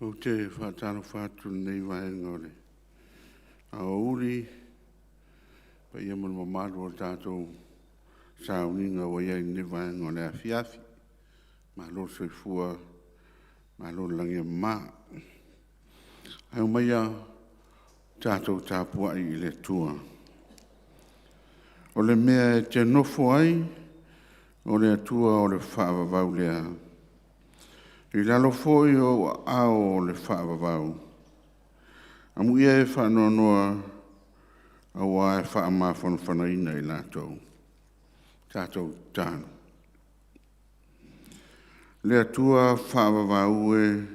Ou te faatalofa atu i lenei vaega o le aoauli i le paia ma le mamalu o le tatou sauniga ua i ai i lenei vaega o le afiafi. Malo le soifua malo le lagi e mama. Ae aumaia tatou tapuai i le Atua. O le mea e te nofo ai o le Atua o le faavavau lea, i lalo foi o ou aao o le faavavau. Amuia e faanoanoa aua e faamafanafanaina i latou. Tatou tatalo. Le Atua faavavau e,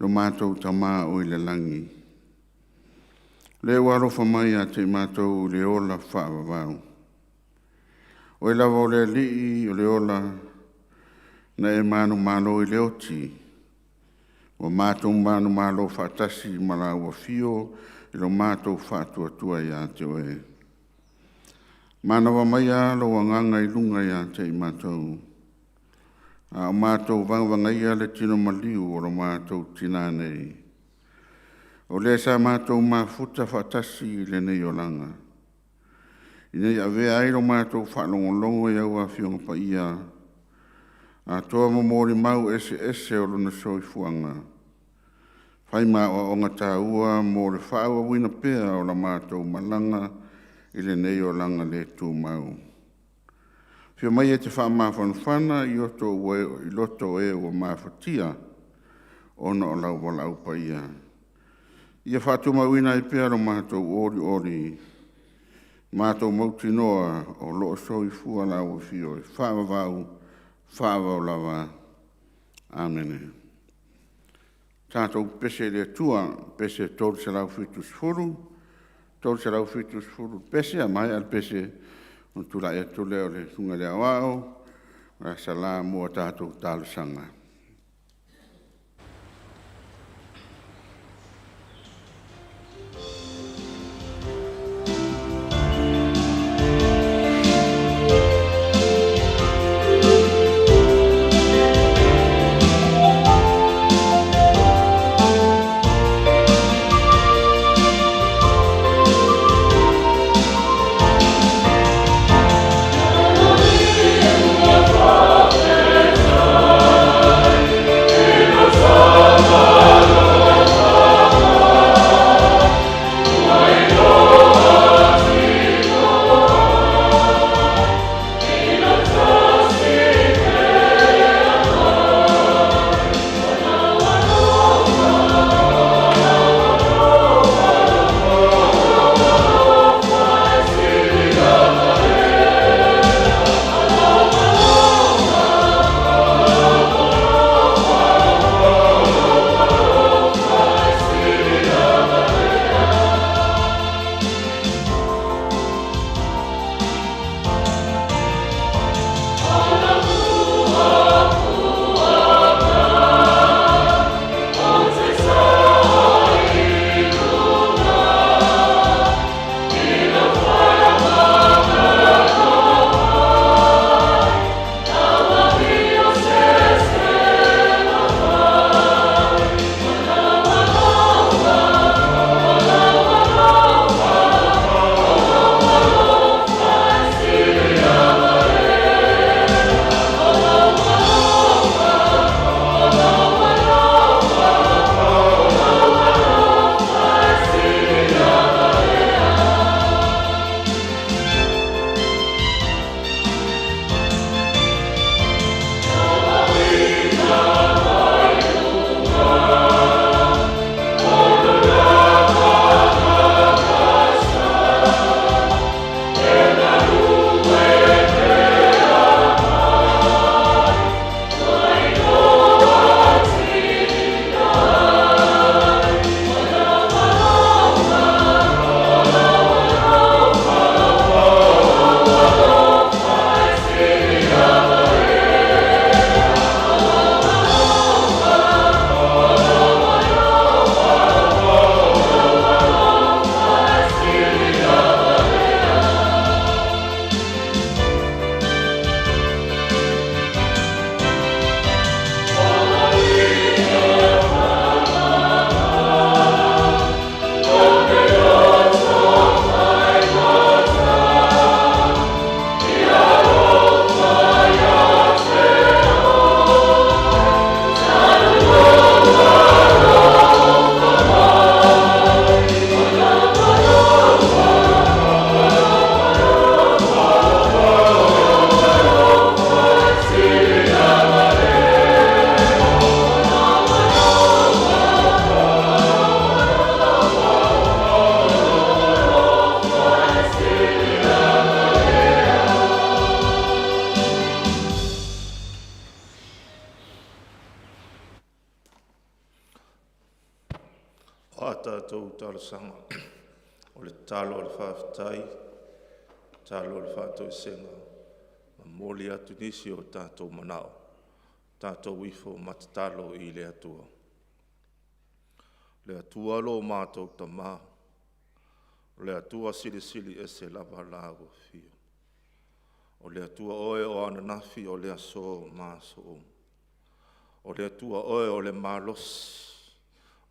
lo matou Tama oi le lagi, o Le ua alofa mai ia te i matou i le ola faavavau. Oe lava o le Alii o le ola na e manumalo i le oti, ua matou manumalo faatasi ma Laua Afio i lo matou faatuatua ia te Oe. Manava maia Lou Agaga i luga ia te i matou, a o matou vagavagaia le tino maliu o lo matou Tina nei, o le sa matou mafuta faatasi i lenei olaga, ina ia avea ai lo matou faalogologo i au Afioga Paia atoa ma molimau eseese o Lona soifuaga, fai ma aoaoga taua mo le faaauauina pea o la matou malaga i lenei olaga le tumau. Afio mai e te faamafanafana i loto o e ua mafatia ona o lau valaau paia. Ia faatumauina ai pea lo matou olioli, matou mautinoa o lo o soifua Laua Afio e faavavau, faavavau lava. Amene. Tatou pepese i le Atua, Pese 370, 370 le pese. A maea le pese ona tulai atu lea o le Susuga i le Aoao ia Sala mo a tatou talosaga. O a tatou talosaga, o le tatalo, o le faafetai, tatalo o le faatoesega, momoli atu nisi o tatou manao, tatou ifo ma tatalo i le Atua. Le Atua lo matou Tama, o le Atua Silisili Ese lava lau Afio. O le Atua oe o ananafi, o le aso ma aso uma. O le Atua oe o le malosi,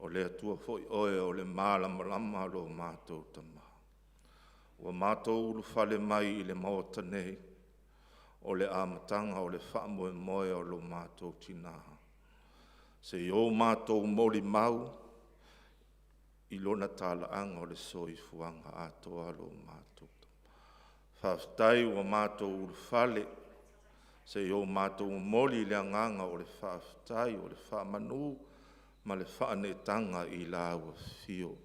o le Atua foi oe o le malamalama lo matou Tama. Ua matou ulufale mai i le Maota nei, o le amataga o le faamoemoe o lo matou tina, se i o matou molimau i lona talaaga o le soifuaga atoa lo matou. Faafetai ua matou ulufale se i o matou momoli le agaga o le faafetai, o le faamanu ma le faaneetaga i lau Afio.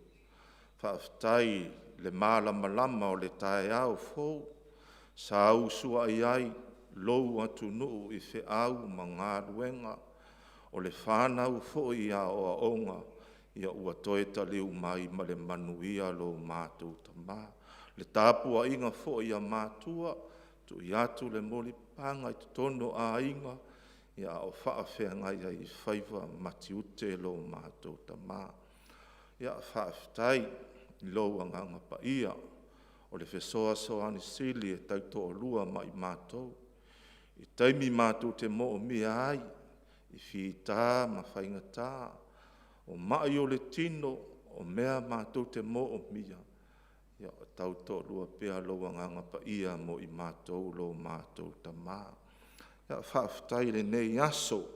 Faafetai i le malamalama o le taeao fou sa usuai ai lou atunuu i feau ma galuega, o le fanau foi i aoaoga, ua toe taliu mai ma le manuia lo matou Tama. Le tapuaiga foi a matua, tui atu le mulipapaga i totonu o aiga a o faafeagai ai i faiva ma tiute lo matou Tama. Ia faafetai i lou Agaga Paia o le Fesoasoani Sili e taitoalua ma i matou i taimi matou te moomia ai i fita ma faigata, o mai o le tino, o mea matou te moomia, ia o tautoalua pea lou Agaga Paia mo i matou lo matou Tama. Ia faafetai i lenei aso, ua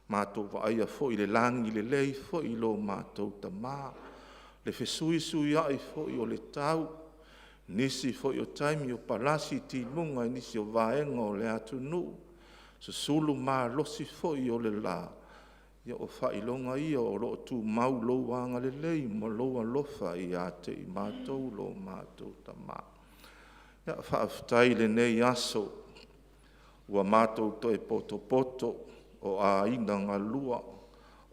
matou vaaia foi le lagi lelei foi lo matou Tama, le fesuisuiai foi o le tau, nisi foi o taimi ua palasi timuga i nisi o vaega o le atunuu, susulu malosi foi o le la, ia o faailoga ia o lo o tumau lou agalelei ma lou alofa ia te i matou lo matou Tama. Ia faafetai i lenei aso ua matou toe potopoto, o aiga galua,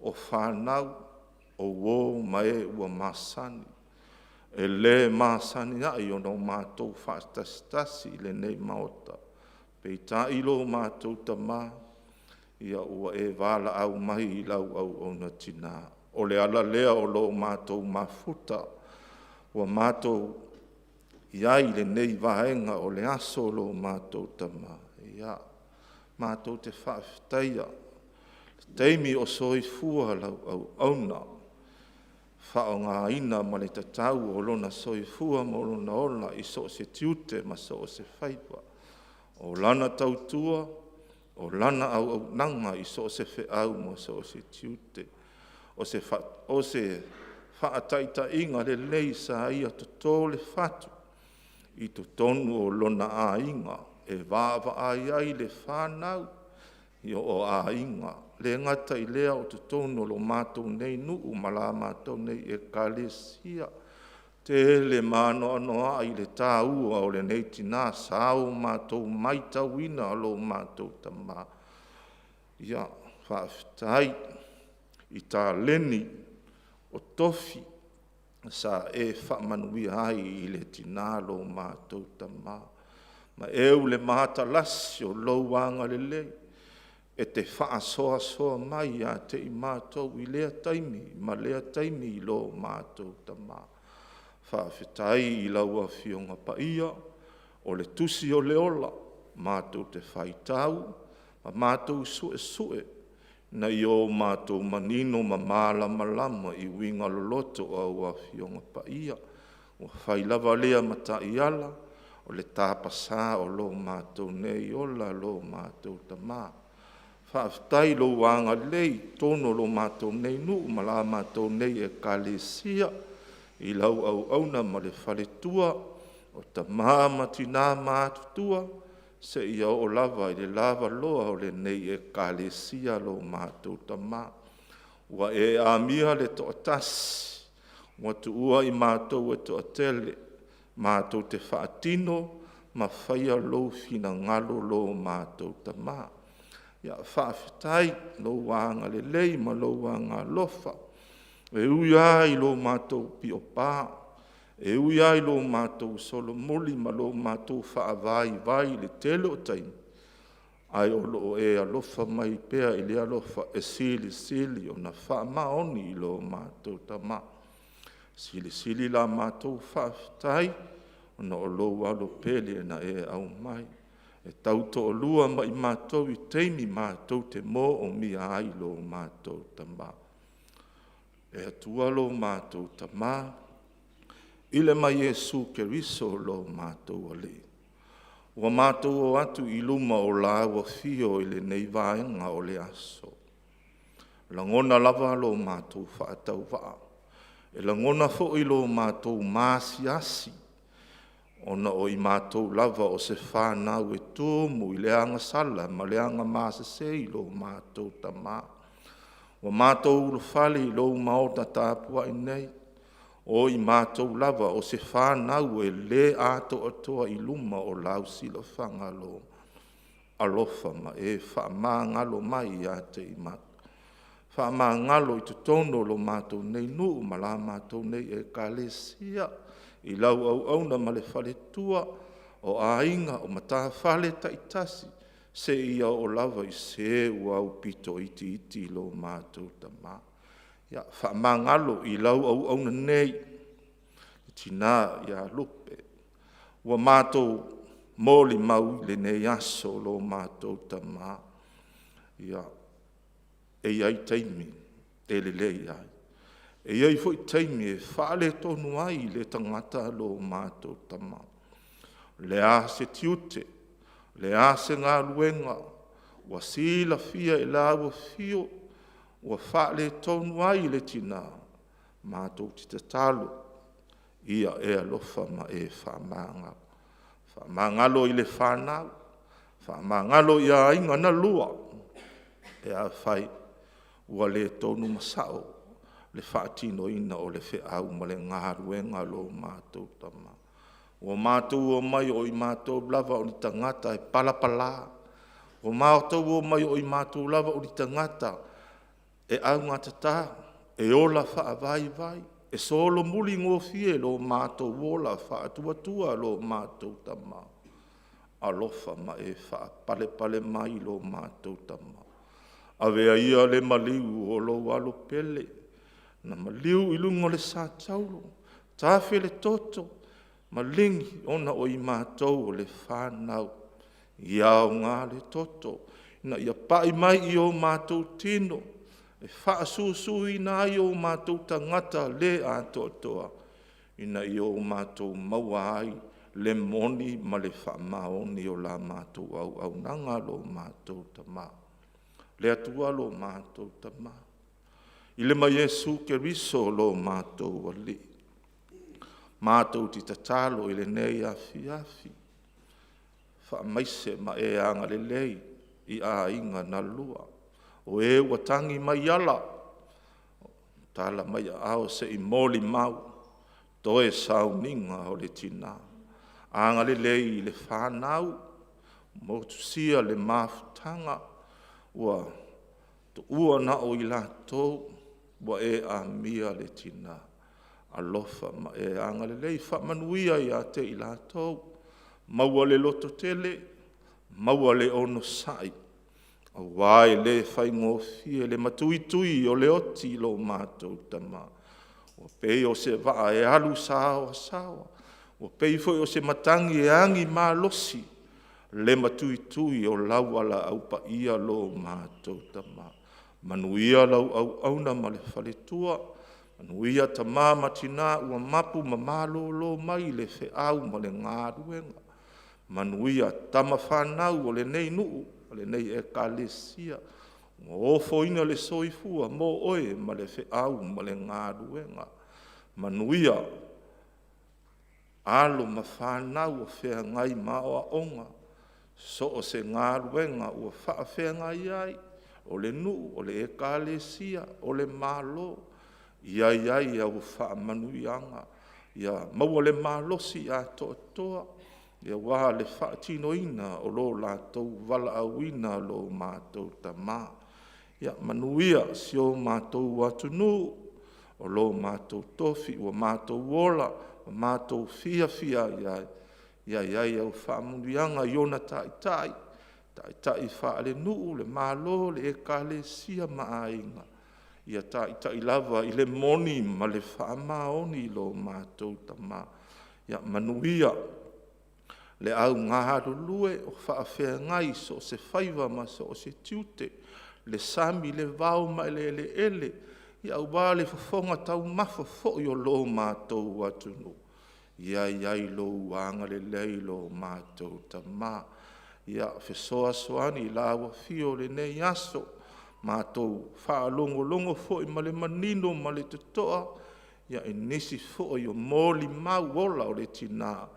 o fanau, o uo ma e ua masani. E le masani ai ona matou faatasitasi i lenei Maota, peitai lo matou Tama, ia ua e valaau mai i lau auauna tina, o le ala lea o lo matou mafuta ua matou i ai i lenei vaega o le aso lo matou Tama. Ia, matou te faafetaia le taimi o soifua lau auauna, faaaogaina ma le tatau o lona soifua ma lona ola i so o se tiute ma so o se faiva. O lana tautua, o lana auaunaga i so o se feau ma so o se tiute. O se faataitaiga lelei sa ia toto le fatu i totonu o lona aiga e vaavaai ai le fanau, o aiga. E le gata i lea o totonu o lo matou nei nuu ma la matou nei Ekalesia. E tele ma anoanoai le taua o lenei tina sa o matou matauina lo matou tama. Ia, faafetai i taleni o tofi sa e faamanuia ai i le tina lo matou tama, ma eu le matalasi o lou agalelei e te faasoasoa mai ia te i matou i lea taimi ma lea taimi i lo matou tama. Faafetai i lau Afioga Paia, o le Tusi o le Ola, matou te faitau ma matou suesue ina ia o matou manino ma malamalama i uiga loloto o au Afioga Paia. Ua fai lava lea ma taiala o le tapasa o lo matou nei ola lo matou Tama. Faafetai i lou agalelei i totonu o lo matou nei nuu ma la matou nei Ekalesia i lau auauna ma le faletua, o tama ma tina matutua, seia oo lava i le lavaloa o lenei Ekalesia lo matou Tama. Ua e amia le toatasi, ua tuua i matou e toatele matou te faatino ma faia lou finagalo lo matou Tama. Ia faafetai i lou agalelei ma lou agaalofa E ui lava i lo matou piopa, e ui lava i lo matou solomuli ma lo matou faavaivai i le tele o taimi, ae o lo o e alofa mai pea i le alofa e silisili ona faamaoni i lo matou Tama. E silisili la matou faafetai ona o lou Alo pele na e aumai e tautoalua ma i matou i taimi matou te moomia ai lo matou Tama. Le Atua lo matou Tama, i le ma Iesu Keriso lo matou Alii, ua matou o atu i luma o lau Afio i lenei vaega o le aso, e lagona lava lo matou faatauvaa, e lagona foi lo matou maasiasi, ona o i matou lava o se fanau e tumu i le agasala ma le agamasese i lo matou Tama. Ua matou ulufale i lou Maota tapuai nei, o i matou lava o se fanau e le atoatoa i luma o lau silafaga alofa ma e faamagalo mai ia te i matou. Faamagalo i totonu o lo matou nei nuu ma la matou nei Ekalesia i lau auauna ma le faletua, o aiga, o matafale taitasi, seia oo lava i se ua aupito itiiti lo matou Tama. Ia faamagalo i lau auauna nei, le tina ia Lupe, ua matou molimau i lenei aso lo matou Tama. Ia, e i ai taimi e lelei ai, e i ai foi taimi e faaletonu ai le tagata lo matou Tama. O le a se tiute, o le a se galuega ua silafia e lau Afio ua faaletonu ai le tina, matou te tatalo ia e alofa ma e faamagalo. Faamagalo i le fanau, faamagalo i aiga na lua pe afai ua le tonu ma sao le faatinoina o le feau ma le galuega a lo matou Tama. Ua matou omai o i matou lava o ni tagata e palapala, ua matou omai o i matou lava o ni tagata e augatata, e ola faavaivai, e solomuli gofie lo matou ola faatuatua lo matou Tama. Alofa ma e faapalepale mai lo matou Tama. Avea ia le maliu o lou Alo pele na maliu i luga o le satauro, tafe le toto, maligi ona o i matou o le fanau. Ia aoga le toto ina ia pai mai i o matou tino e faasusuina ai o matou tagata le atoatoa, ina ia o matou maua ai le moni ma le faamaoni o la matou auaunaga lo matou Tama. Le Atua lo matou Tama, i le ma Iesu Keriso lo matou Alii, matou te tatalo i lenei afiafi, faamaise ma e agalelei i aiga na lua, o e ua tagi mai ala, tala mai aao se i molimau toe sauniga o le tina. Agalelei i le fanau, motusia le mafutaga ua tuua na o i latou ua e amia le tina. Alofa ma e agalelei, faamanuia ia te i latou, maua le lototele, maua le onosai, aua e le faigofie le matuitui o le oti lo matou Tama. Ua pei o se vaa e alu saoasaoa, ua pei foi o se matagi e agi malosi le matuitui o lau valaau paia lo matou Tama. Manuia lau auauna ma le faletua, manuia tama ma tina ua mapu ma malolo mai i le feau ma le galuega, manuia tama fanau a lenei nuu ma lenei Ekalesia ua ofoina le soifua mo oe ma le feau ma le galuega. Manuia alo ma fanau o feagai ma aoaoga, so o se galuega ua faafeagai ai, o le nuu, o le Ekalesia, o le Malo, ia i ai au faamanuiaga, ia maua le malosi atoatoa aua le faatinoina o lo latou valaauina lo matou Tama. Ia manuia si o matou atunuu. O lo matou tofi ua matou ola ma matou fiafia ai, ia i ai au faamanuiaga i ona taitai, taitai faalenuu, le Malo, le Ekalesia ma aiga, ia taitai lava i le moni ma le faamaoni lo matou Tama. Ia manuia le au galulue o faafeagai i so o se faiva ma so o se tiute, le sami, le vao ma le eleele, aua le fofoga taumafa foi o lo matou atunuu. Ia i ai lou agalelei i lo matou Tama. Ia fesoasoani i lau Afio i lenei aso, matou faalogologo foi ma le manino ma le totoa i nisi foi o molimau ola o le tina,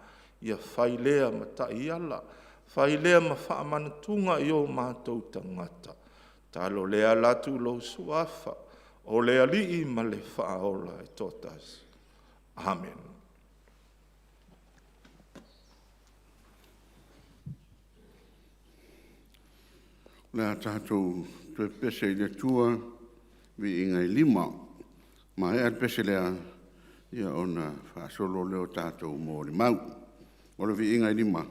ia fai lea ma taiala, fai lea ma faamanatuga i o matou tagata. Talo lea alu atu i lou Suafa o le Alii ma le Faaola e toatasi. Amene. O le a tatou toe pepese i le Atua viiga e lima. A maea le pese lea, ona faasolo lea o tatou molimau. O le viiga e lima.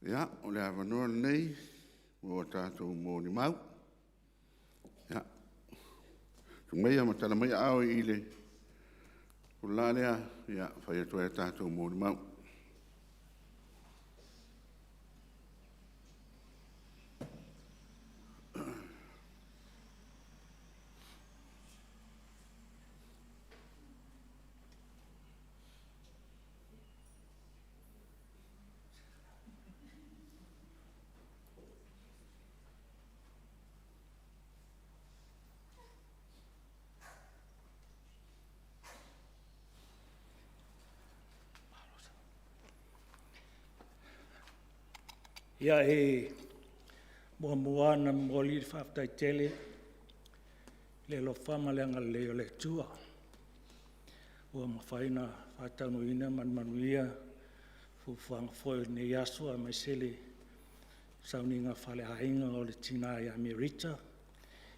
Ia, o le avanoa lenei mo a tatou molimau. Ia, tuu maia ma tala mai aao i le O le la lea, ia, fai atu ai a tatou molimau. Ia, e muamua ona momoli le faafetai tele i le alofa ma le agalelei o le Atua ua mafai ona faataunuuina ma le manuia fuafuaga foi o lenei aso aemaise le sauniga faaleaiga o le tina ia Melita,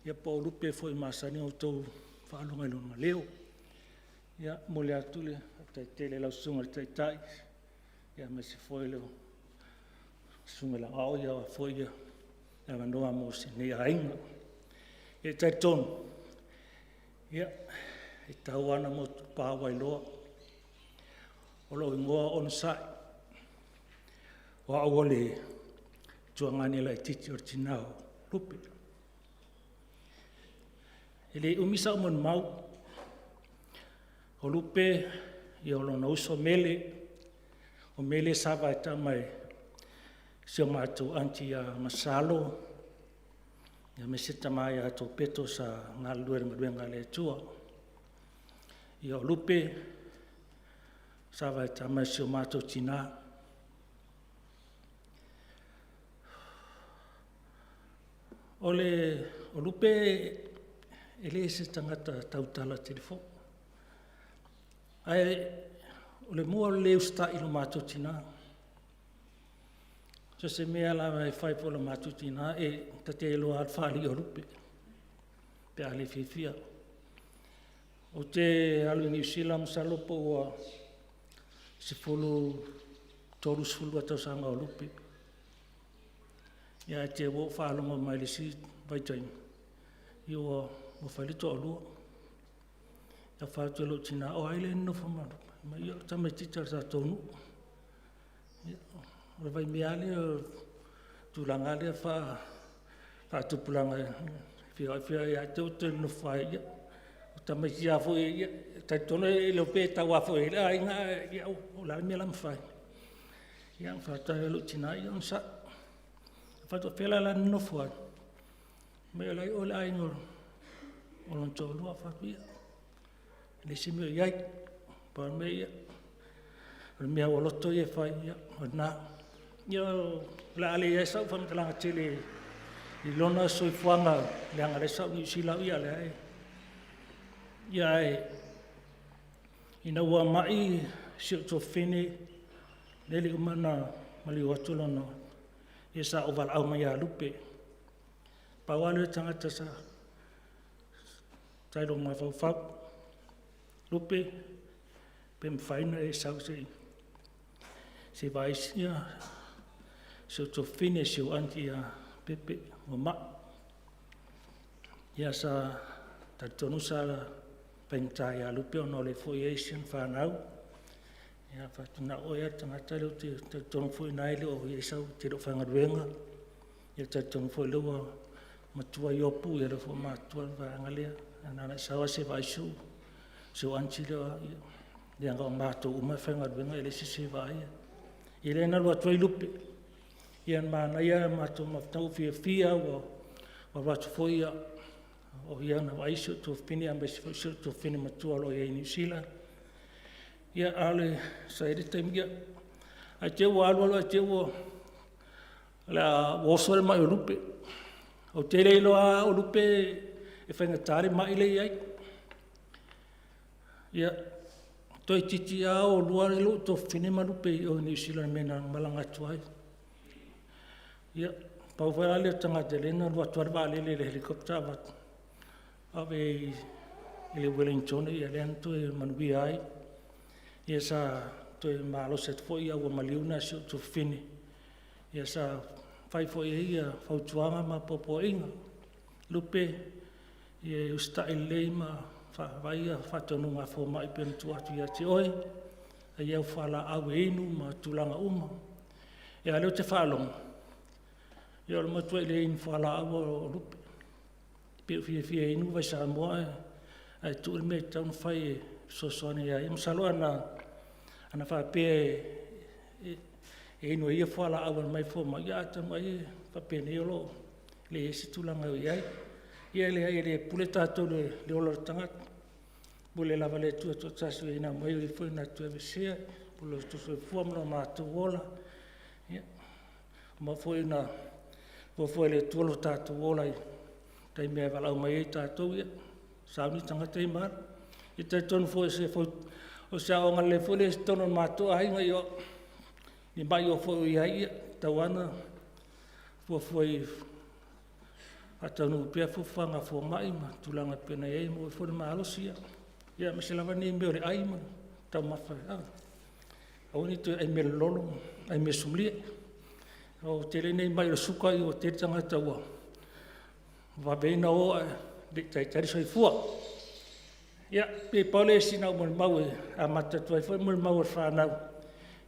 ia po o Lupe foi e masani ona outou faalogo i lona leo. Ia, e momoli atu le faafetai tele i lau Susuga i le Taitai aemaise foi lau Susuga i le Aoao, a foi le avanoa mo lenei aiga. E talitonu, e tatau lava ona motupa ua iloa. O lou igoa o Onosai, o au o le tuagane laitiiti o le tina o Lupe. E le umi sau molimau. O Lupe, o lona uso Mele, o Mele sa vaetama e si a matou aunty ia Masalo aemaise le tama ia Topeto sa galulue i le galuega a le Atua. Ia o Lupe sa vaetama e si o matou tina. O Lupe e le se tagata tautala tele foi, ae o le mua o le le usitai i lo matou tina. So o se mea lava e fai foi e lo matou tina, ta te iloa lava le faalii o Lupe pe a le fiafia. Ou te alu i Niu Sila masalo po ua 13, 12 tausaga o Lupe, ae te i ua ou faalogo mai i le isi vaitaimi ua fai le toalua. Ou fai atu i lou tina, o ai lea e nonofo ma Lupe? Fai mai, ia o le tamaitiiti a le tatou nuu. Ia, o le vaimea lava lea o le tulaga lava lea faatupulaga e feoai feoai lava ae te i ua toe nonofo lava ia. O tamaiti lava foi ia, e talitonu e le iloa pe tau a foi i ai le aiga, ae o le a le mea o le a mafai. Ia ou fai atu lea i lou tina, ia onosai. Ou fai atu, o fea la o le a nonofo ai? Fai mai, o la e i o i le aiga o lona toalua. Ou fai atu, ia, e leai se mea o i ai. Pau le mea o le mea ua loto ia e fai, ia o lena. Ia o le a le i ai sau faamatalaga tele i lona soifuaga leaga o lea sa ou i Niu Sila au, a o lea e… Ae ina ua mai si ou tuafafine, lea e le i uma ona maliu atu lona… ia sa ou valaau mai ia Lupe. Pau lava lea o le tagata sa i lou mafaufau, Lupe, pe mafai ona e sau se i vaai si ou tuafafine, si ou aunty ia Pepe ua mai. Ia sa talitonu sa faigata ia Lupe ona o lea foi e i ai si ana fanau. Ia ou fai atu, na o oe lava le tagata lea ou te talitonu foi o lena e te le o faigaluega, ia e talitonu foi o lea ua matua Iopu, o lea foi ua matutua le vaega lea, ae na ona e sau lava se i vaai si ou aunty lea, leaga o matou uma e faigaluega e leai se isi e vaaia. Ia lea na alu atu ai Lupe, ia manaia le matou mafutaga, ua fiafia lava, ua avatu foi o ia na vaai si ou tuafafine aemaise foi si ou tuafafine matua o lo o i ai i Niu Sila. Ia, sa i ai le taimi, ae te i ua alu alu ae te i ua oso le mai o Lupe. Ou te le iloa lava o Lupe e faigata le mai lea e i ai. Ia, toeitiiti lava o lua lou tuafafine ma Lupe i o i Niu Sila i le mea na malaga atu ai. Ia, pau foi la lea o le tagata lea na alu atu lava le vaalele i le helicopter ave i le Ueligitone, ia lea na toe manuia ai. Ia sa toe malosi atu foi ae ua maliu si ou tuafafine, ia sa fai foi i ai fautuaga ma poapoa'iga. Lupe, ia e usitai lelei ma Vaai faatonuga a fomai pei ona tuu atu ia te oe, ai au fualaau e inu ma tulaga uma. Ia, a o lea ou te faalogo, ia o le matuai le inu fualaau lava o Lupe. Pei ua fiafia e inu vai Samoa ae tuu le mea e tatau ona fai e fesoasoani ia ia. Masalo ana faapea e inu e ia fualaau e aumai e fomai, ia atonu ai e faapenei o lo o leai se tulaga o i ai. Ia e leai e le pule tatou i le ola o le tagata, e pule lava i le Atua Toatasi o Ie na aumaia o Ia foi na te toe aveesea, e pule i lo outou soifua ma lo matou ola. Ia, ua uma foi ona fuafua e le Atua lo tatou ola i le taimi e valaau mai ai tatou, ia sauni tagata ia ma alu. E talitonu foi o se aoaoga lelei foi lea i totonu o le matou aiga, ia ni mai oo foi o i ai, ia e tatau lava ona fuafua e faataunuu pea fuafuaga a fomai ma tulaga e pei ona i ai, ia maua ai foi le malosi, aemaise lava nei mea o le ai ma taumafa, aua ne i toe ai mealololo ma ai measumulie. Ua tele nei mai o le suka ua tele tagata ua vave ai ona o ae le i taitai le soifua. Ia, pei pau lea o sina au molimau e amata atu ai foi molimau a le fanau,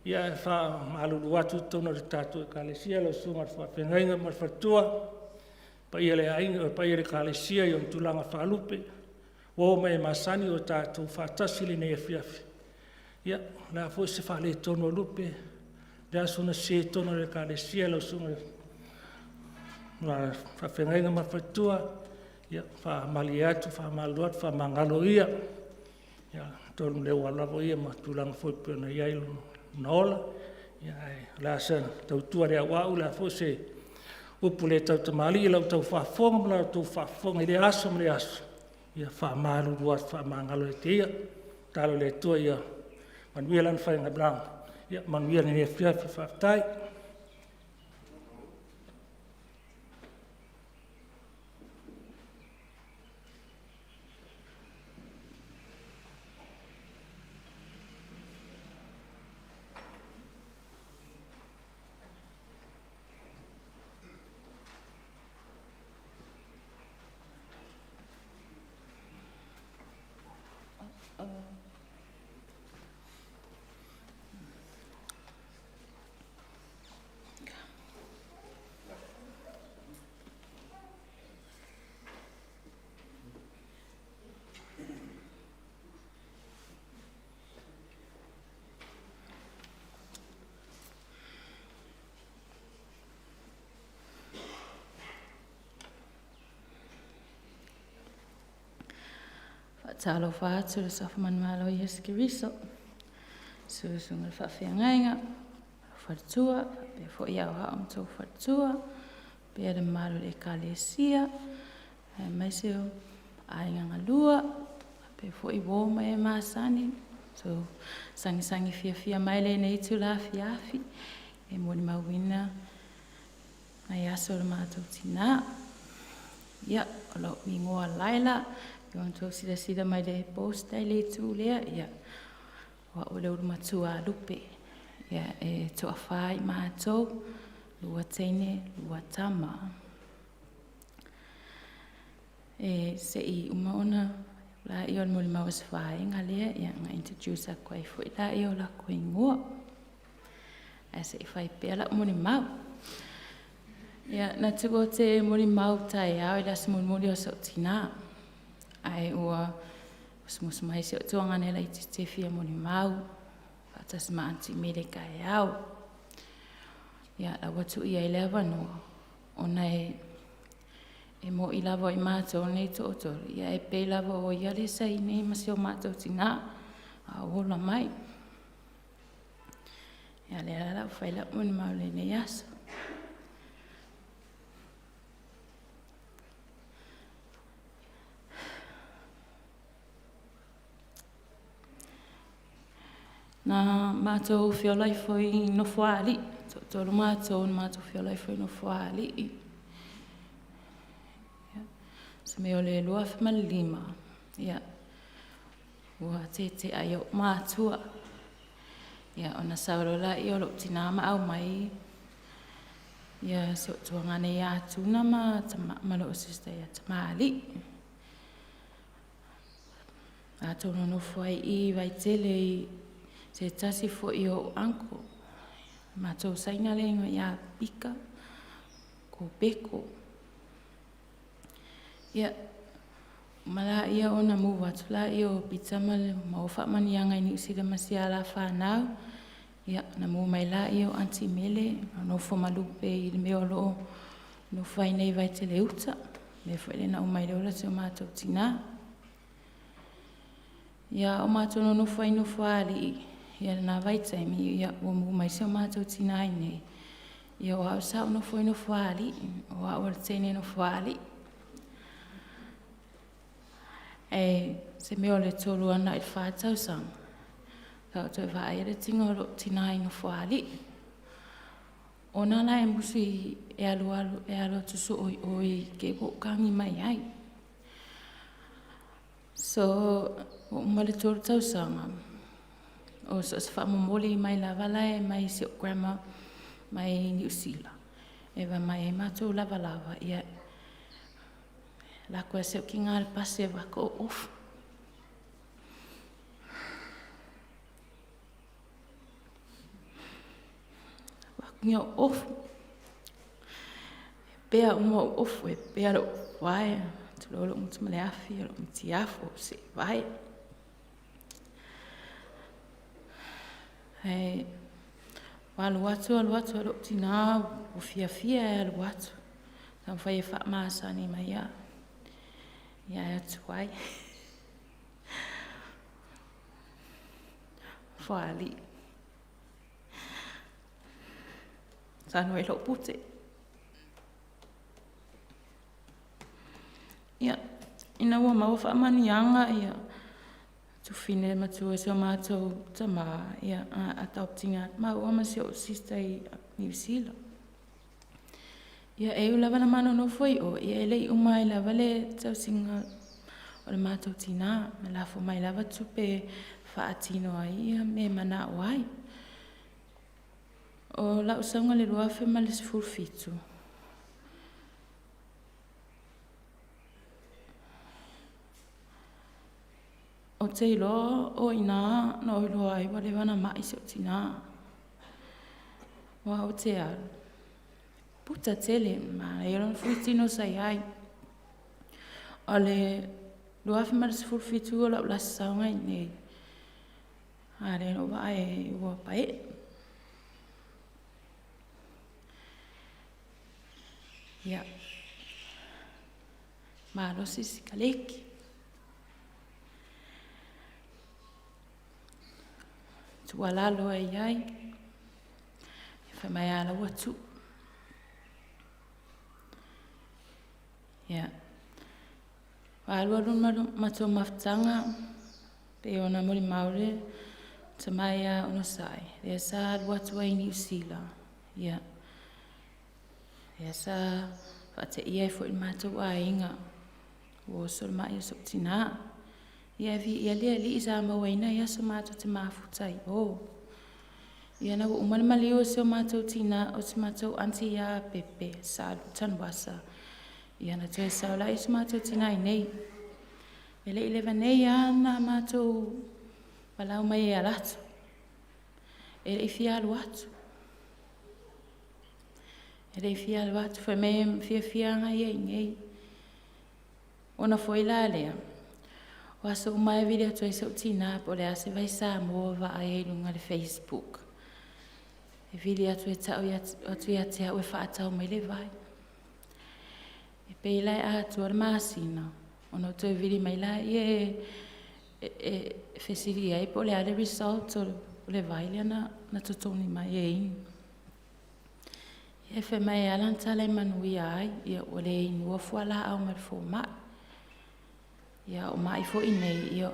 ae faamalulu atu i totonu o le tatou Ekalesia, lau Susuga i le Faafeagaiga ma le faletua, le paia i le aiga, le paia i le Ekalesia i ona tulaga faalupe, uo ma e masani ua tatou faatasi i lenei afiafi. Ia, o le a foi se faaletonu o Lupe, o le a sona sese i totonu o le Ekalesia lau Susuga i le Faafeagaiga ma le faletua, ia e faamalie atu, faamalulu atu, faamagalo ia. Atonu o lea ua lava ia ma tulaga foi pei ona i ai lona ola. Ae o le a se tautua le auau, o le a foi se upu le tautamalii i la outou faafofoga ma la outou faafofoga i lea aso ma lea aso, ia faamalulu atu, faamagalo ia te ia. Tatalo i le Atua ia manuia lana faigamalaga, ia manuia lenei afiafi. Faafetai. Faatalofa atu i le suafa manumalo o Iesu Keriso, susu susuga i le faafeagaiga, faletua, faapea foi Aoao ma outou faletua, faapea le mamalu o le Ekalesia, aemaise o aiga galua, faapea foi uo ma e masani. So sagisagi fiafia mai i lenei itula afiafi e molimauina nai aso o le matou tinã. Ia, o lou igoa Laila, e pei ona outou silasila mai i le poster i le itu lea, ia, o au o le ulumatua a Lupe. Ia, e toafa i matou, 2 teine, 2 tama. E se i uma ona laia o le molimau a se vaega lea, ia ona introduce atu ai foi lea o latou igoa. Ae se i fai pea lau molimau. Ia, na tuua ou te molimau taeao i le aso mulimuli o so'u tinã, ae ua musumusu mai si o'u tuagane laitiiti e fia molimau faatasi ma Aunty Mele taeao. Ia, la ua tuu i ai le avanoa ona e mo'i lava o i matou nei e toatolu, ia e pei lava o ia lea sa i ai ma si o matou tinã a o ola mai. Ia, o lea la o le a ou fai lau molimau i lenei aso. Na matou feola ifo i Nofoalii, toatolu matou na matou feola ifo i Nofoalii. O se mea o le 2005, ia, ua tetea ai o'u matua. Ia, ona sau loa lea o lou tina ma aumai si ou tuagane ia Tuna ma lou sister ia Tamalii. Matou nonofo ai i i Vaitele i se tasi foi o ou uncle. Matou saina le igoa ia Pika Kopeko. Ia, uma laia ona move atu laia o Pita ma maua faamanuiaga i Niu Sila ma si a la fanau. Ia, ona move mai laia o Aunty Mele, nonofo ma Lupe i le mea o lo o nofo ai nei i Vaitele Uta. Le mea foi lea na uma ai le ola si o matou tinā. Ia, o matou nonofo ai Nofoalii, ia lena vaitaimi, ia, ua move mai si o matou tinā i inei, ia o au sa ou nofo i Nofoalii, o au o le teine Nofoalii. Ae se mea o le 3 agai i le 4 tausaga, sa ou toe vaaia le tiga o lou tinā i Nofoalii. Ona la e musu e alu atu soo i o i te i ua ou tagi mai ai. So, ua uma le 3 tausaga, o so o se faamomoli mai lava la e mai si ou grandma mai Niu Sila, e vae mai ai matou lavalava, ia, lako e si ou tina le pasi e avatu ou ofu. Avatu ni ou ofu, e pea uma ou ofu, e pea lou vae, tulou lou gutu ma le afi, o lou matiafo, ou seevae. Ae ua alu atu alu atu lou tinā ua fiafia e alu atu, taumafai e faamasani mai au, ia ae o tuai. Foalii. Sanu ai lou pute. Ia, ina ua maua faamanuiaga ia tufine matua si o matou tamā, ia a adopt ina atu maua ma si ou sister i Niu Sila. Ia e ui lava ina ma nonofo i o, ia e le i uma ai lava le tausiga o le matou tinā, na lafo mai lava tupe e faatino ai ia mea e manao ai. O lau sauga i le 2017, ou te iloa o i ina na ou iloa ai ua leva ona mai si ou tinā. Aua ou te alu, puta tele, manaia lona fuitino sa i ai. O le 2017 o lau last sauga i inei, a lea na ou vaai ai ua paee. Ia, malosi sikaleki. Tuualalo ai ai, e fai mai lava la ua tuu. Ia, ua alualu le matou mafutaga, pei ona molimau le tama ia Onosai, lea sa alu atu ai i Niu Sila, ia, lea sa faateia ai foi i le matou aiga, ua oso le mai o si ou tinā. Ia e viia le Alii sa mauaina ai aso matou te mafuta ai i o. Ia ina ua uma le maliu o si o matou tinā, o si matou aunty ia Pepe Salu Tanuvasa, ia na toe sau lea o si matou tinā i inei. E le i leva nei lava ona matou valaau mai e alu atu. E le i fia alu atu. E le i fia alu atu, fai mai e fiafia lava ia i inei. Ona foi la lea, o aso uma lava e vili atu ai si ou tinā po o le a se vai Samoa o vaai ai i luga o le Facebook. E vili atu e tau atu ia te au e faatau mai le vai. E pei la e atoa le masina, ona ou toe vili mai lea e fesili ai po o le a le result o le vai lea na totogi mai e inu. E fai mai e ala ona tala e manuia ai, ia ua le inua fualaau mai le fomai. Ia o mai foi nei, ia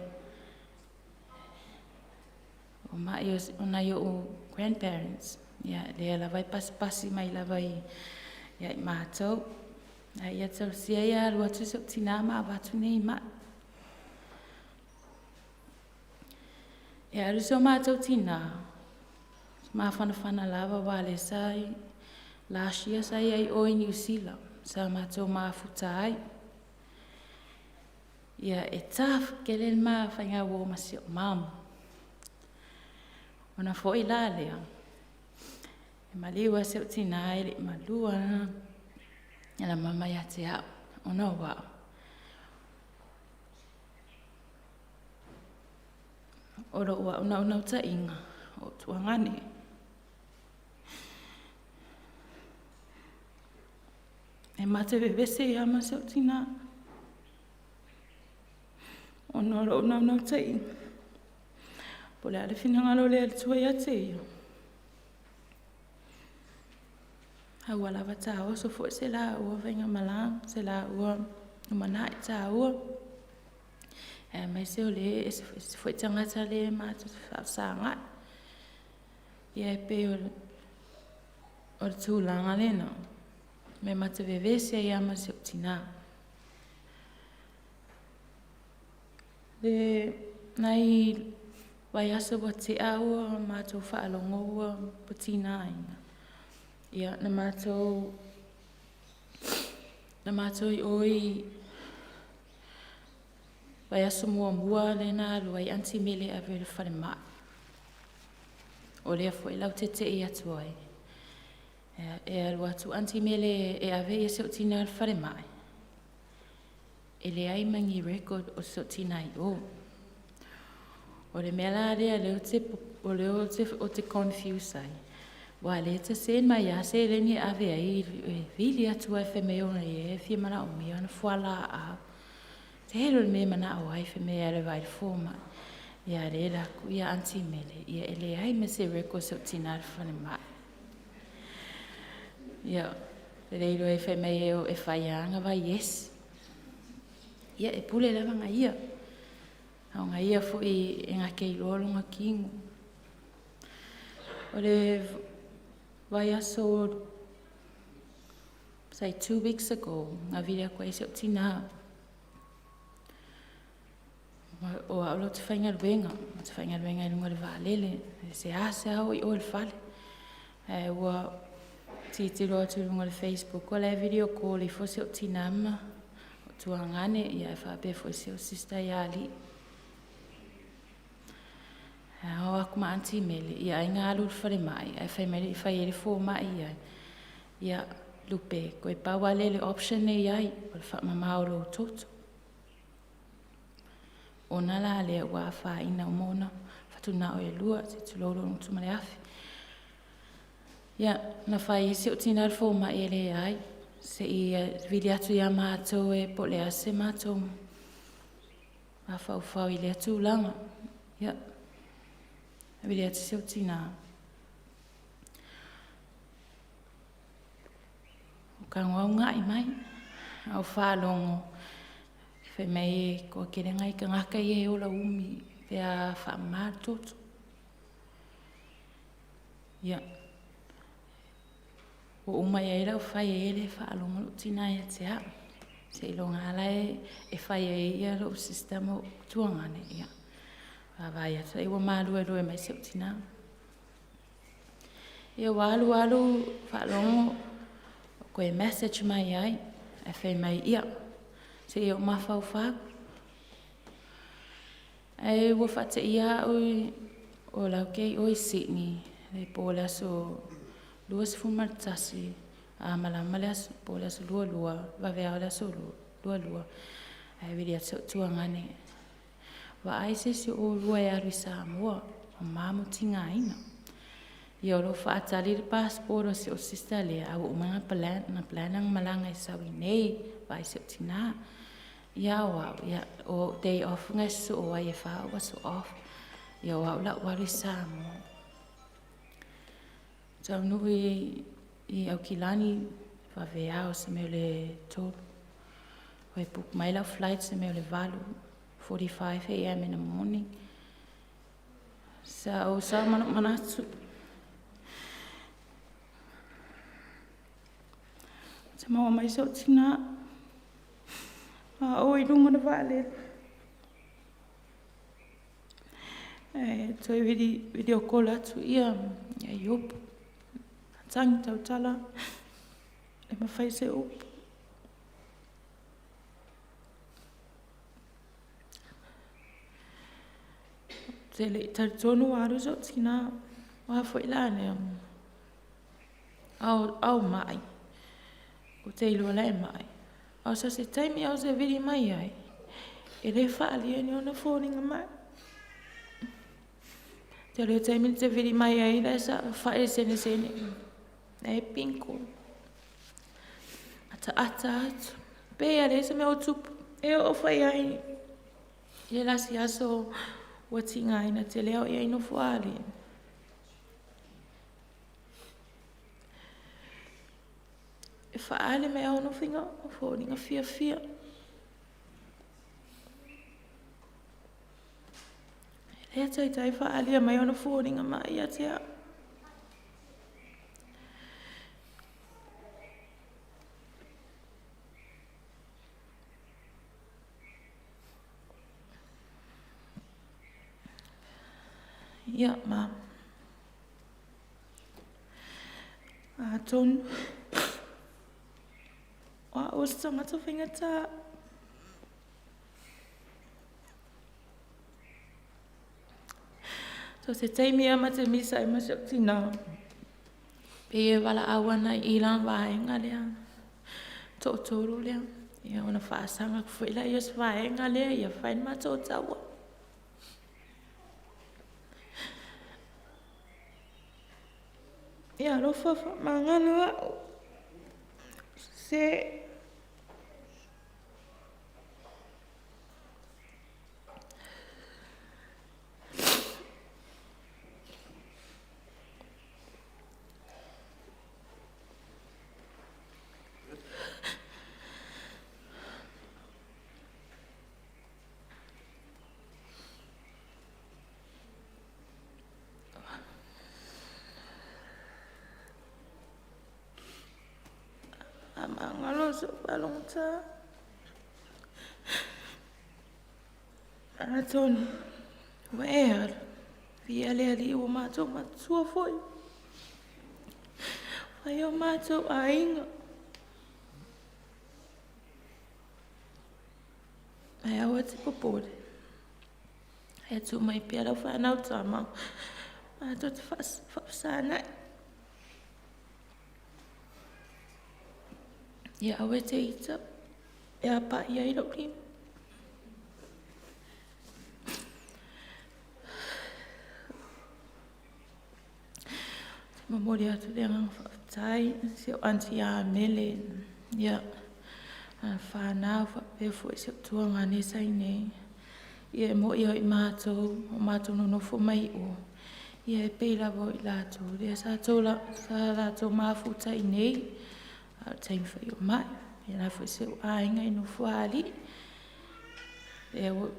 o mai o nai ou grandparents, ia lea lava e pasipasi mai lava ia i matou. A ia talosia ia alu atu si ou tinā ma avatu nei mai. E alu si o matou tinā, mafanafana lava aua lea sa last year sa i ai o i Niu Sila, sa matou mafuta ai. Ia, e tough tele le ma faiga uō ma si o'u mum. Ona fo'i la lea, e maliu lava si o'u tinā e le'i malua lana mama ia te a'u, ona o a'u, o lo'u a'u naunauta'iga o tuagane. E ma te vevesi ai lava ma si o'u tinā, ona o lo'u naunautaiga, po o le a le finagalo o le Atua ia te ia, a ua lava taoso foi se laua faigamalaga, se laua lumanai taua, aemaise o lē e ese foi tagata lea matou te faafesagai. Ia e pei o le tulaga lena, ma e ma te vevesi ai lava ma si ou tinā. Le nai vaiaso ua te'a ua matou faalogo ua tigaina, ia na matou i o i vaiaso muamua lea na alu ai Aunty Mele e ave i le falemai. O lea foi la ou tete'i atu ai, e alu atu Aunty Mele e ave si ou tina i le falemai, e leai ma ni record o si ou tina i o. O le mea la lea o lea ou te confuse ai, aua o lea e ta send mai lava seleni e ave ai e vili atu lava fai mai o ia e fia manaomia ana fualaau. Tele o le mea e manao ai fai mai e alu e vaai i le fomai. Ia a o lea e alu atu Aunty Mele, e leai ma se record o si ou tina i le falemai. Ia, e le iloa fai mai e fai lava ana vaiesi. Ia e pule lava na ia, a o na ia foi e na te iloa lona tino. O le vaiaso sai 2 weeks ago, na vili atu ai si ou tina. O au ou te faigaluega, ou te faigaluega i luga o le vaalele, e seasea oo i o i le fale. Ae ua tilotilo atu i luga o le Facebook o la e video call ifo si ou tina ma tuagane ae faapea foi si ou sister ia Alii. Ae o atu ma Aunty Mele, ia ai na alu i le falemai ae fai mai fai ai le fomai i ai, "Ia Lupe, toe pau lava lea o le option e i ai, o le faamama o lou toto." Ona la lea ua afaina uma ona fatugao e lua, sei tulou lou gutu ma le afi. Ia, na fai ai si ou tina i le fomai e leai, se i vili atu ia matou e po o le a se matou mafaufau i lea tulaga. Ia, vili atu si ou tina, ou tago a una'i mai. Ae ou faalogo fai mai e toatele nai tagata ia e ola umi pe a faamama le toto. Ia, ua uma i ai lau fai i ai e le faalogo lou tina ia te au. Seiloga lava la e fai ai lou sister ma ou tuagane, ia vaavaai atu ai ua maluelue mai si ou tina. Ia ua alu alu faalogo toe message mai ai, ae fai mai, ia, se i ou mafaufau. Ae ua faateia au o la ou te i o i Sydney le po o le aso 21 a malama le aso po o le aso 22 vaveao le aso 22 ae vili atu si ou tuagane, vaai se isi o oulua e alu i Samoa, o mamo tigaina. Ia o lo o faatali le passport a si ou sister lea, a ua uma ona plan ona malaga e sau i inei e vaai i si ou tina. Ia o au, ia o ou day off na e sosoo ai e 4 ou aso off. Ia o au la ou alu i Samoa. Taunuu i Aukilani vaveao se mea o le 3. Toe book mai lau flight se mea o le 8:45 a.m. in the morning. Sa ou sau ma lou manatu, ou te maua mai si ou tina a o i luga o le vaalele. Ae toe video call atu ia Iopu, tagi tautala, le mafai se upu. te leʻi talitonu ua alu soʻu tinā. O a foi la lea? A o maʻi, ou te iloa la e maʻi. A o so se taimi a o se vili mai ai, e lē faaalia ni ona foliga maʻi. Tele o taimi na te vili mai ai la e saofai i le senesene, la e pinko. Ataata atu, pei lava e leai se mea o tupu. E oo foi lava i le lasi aso ua tigaina tele au i Nofoalii. E faaali mai lava ona foliga fiafia. E le taitai faaalia mai ona foliga maʻi ia te au. Ia ma atonu o au o se tagata faigata. So se taimi lava ma te misa ai ma si ou tinā, pei e valaau ana i lana vaega lea, toatolu lea, ia ona faasaga atu foi lea o se vaega lea ia fai le matou taua. Ia alofa faamagalo au, sese. Faamagalo si ou faalogotā. Atonu ua e alu, viia le Alii ua matou matutua foi. Fai o matou aiga. Ae aua te popole, e tuu mai pea lau fanau tama, matou te faafesagai. Ia aua e te ita, e apai ai lou lima. Momoli atu le agaga faafetai i si ou aunty ia Mele, ia, ma fanau faapea foi si ou tuagane sa i inei. Ia e moni o matou o matou nonofo mai o, ia e pei lava o i latou lea sa latou mafuta i inei, a o le taimi foi o mai. E faapena foi si ou aiga i Nofoalii, lea ua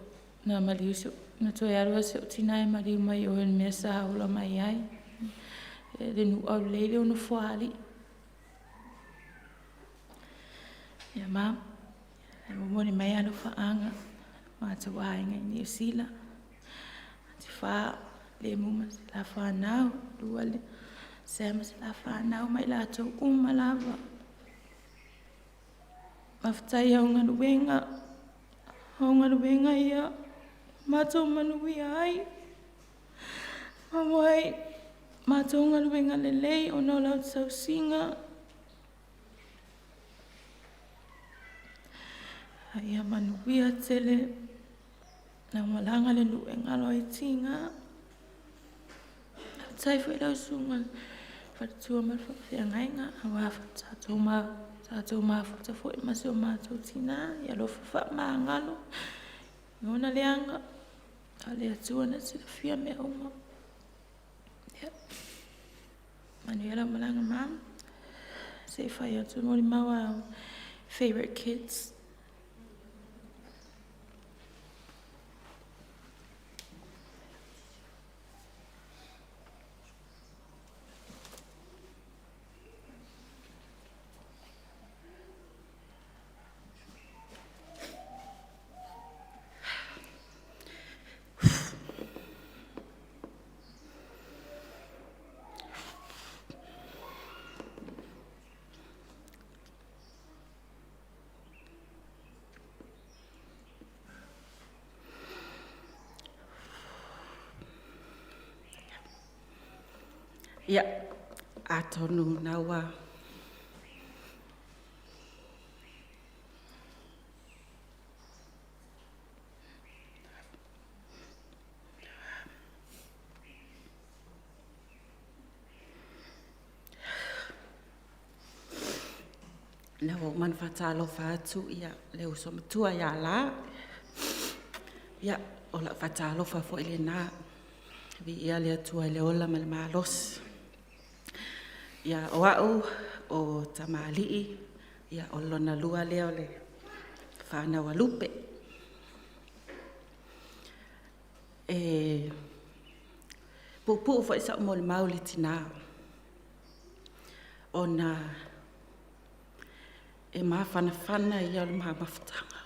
na toe alu lava si ou tina e maliu mai o i le mea sa ola mai ai, le nuu aulelei lea o Nofoalii. Ia ma, e momoli mai alofaaga i lo matou aiga i Niu Sila, Aunty Fa, Lemu ma si la fanau, lua Sam ma si la fanau ma i latou uma lava. Faafetai i au galuega, o au galuega ia ua matou manuia ai, maua ai matou galuega lelei ona o lau tausiga. A ia manuia tele lau malaga i le nuu e galo ai tiga. Faafetai foi i lau susuga i le faletua ma le faafeagaiga aua foi sa tatou mafuta foi ma si o matou tina. Ia alofa faamagalo i ona leaga, a o le Atua na te silafia mea uma. Ia manuia lau malaga mom. Se i fai atu molimau a favourite kids. Ia, atonu o lena ua uma ona faatalofa atu le uso matua ia Le. Ia, o lau faatalofa foi lena, viia le Atua i le ola ma le malosi. Ia, o au o Tamalii, o le lona lua lea o le fanau a Lupe. E puupuu foi sau molimau i le tina, ona e mafanafana ia o le ma mafutaga.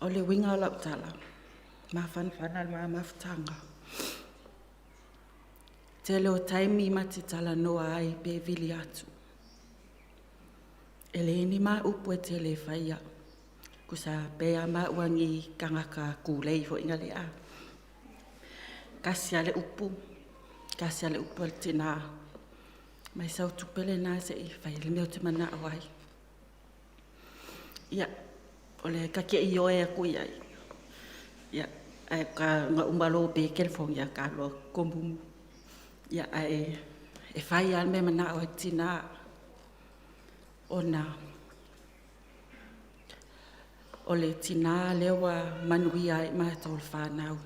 O le uiga o lau tala, mafanafana le ma mafutaga. Tele o taimi ma te talanoa ai pe vili atu, e leai ni ma upu e tele e faia, tusa pe a maua ni tagata tulei foi na lea. Tasi lava le upu, tasi lava le upu a le tina, aumai sau tupe lena se i fai ai le mea ou te manao ai. Ia, ta te ioe atu i ai, ae na uma loa ua pe le telefoni, ta alu atu tomumu. Ia, ae fai lava le mea e manao ai le tina, ona o le tina lea ua manuia ai matou le fanau.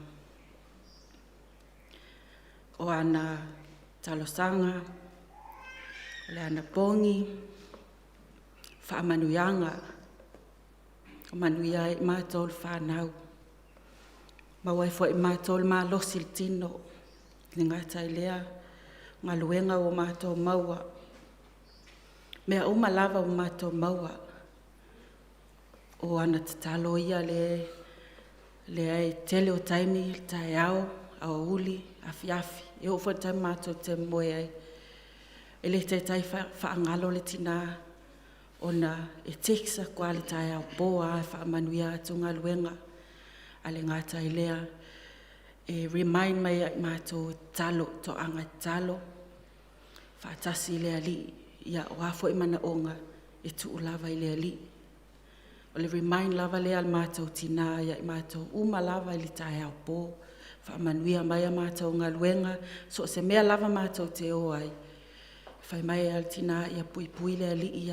O ana talosaga, o le anapogi, faamanuiaga ua manuia ai matou le fanau. Maua ai foi e matou le malosi i le tino, e le gata i lea o galuega ua matou maua, o mea uma lava ua matou maua, o ana tatalo ia lea e tele o taimi, taeao, aoauli, afiafi, e oo foi i le taimi matou te moe ai. E le taitai faagalo le tina ona e text atu lava i le taeao po lava e faamanuia atu galuega. Ae le gata i lea, e remind mai ia i matou e tatalo, toaga e tatalo, faatasi le Alii. Ia o a foi manaoga, e tuu lava i le Alii. O le remind lava lea a le matou tina ia i matou uma lava i le taeao po, faamanuia mai a matou galuega, so o se mea lava matou te o ai, fai mai lava le tina, ia puipui le Alii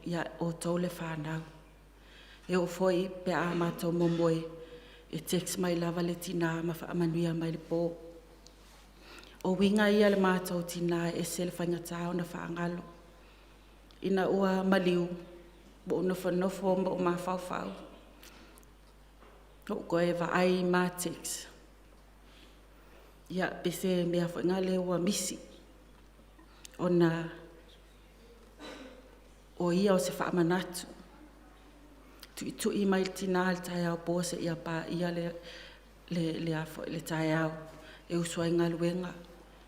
ia outou le fanau. E oo foi pe a matou momoe, e text mai lava le tina ma faamanuia mai le po. O uiga ia o le matou tina e ese le faigata ona faagalo. Ina ua maliu, ua ou nofonofo ma ou mafaufau, ou toe vaai i ma text, ia pe se mea foi lea ua misi, ona o ia o se faamanatu, tuitui mai le tina i le taeao po seia paia le taeao e usu ai i galuega,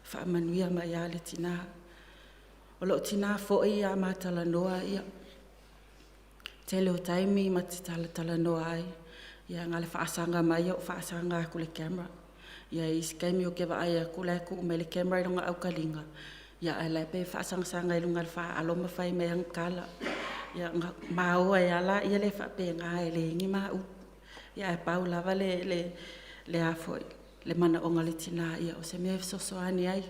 faamanuia mai lava le tina. O lou tina foi a ma talanoa, ia, tele o taimi ma te talatalanoa ai, ia na o le faasaga mai au faasaga atu i le camera. Ia e i ai isi taimi ou te vaai atu o la e tuu mai le camera i lona autalinga, ae o la e pei e faasaga i luga i le faaalo ma fai mai ana tala. Ia ona maua ai lava lea e faapena e leai ni ma upu. Ae pau lava le manaoga o le tina, o se mea e fesoasoani ai,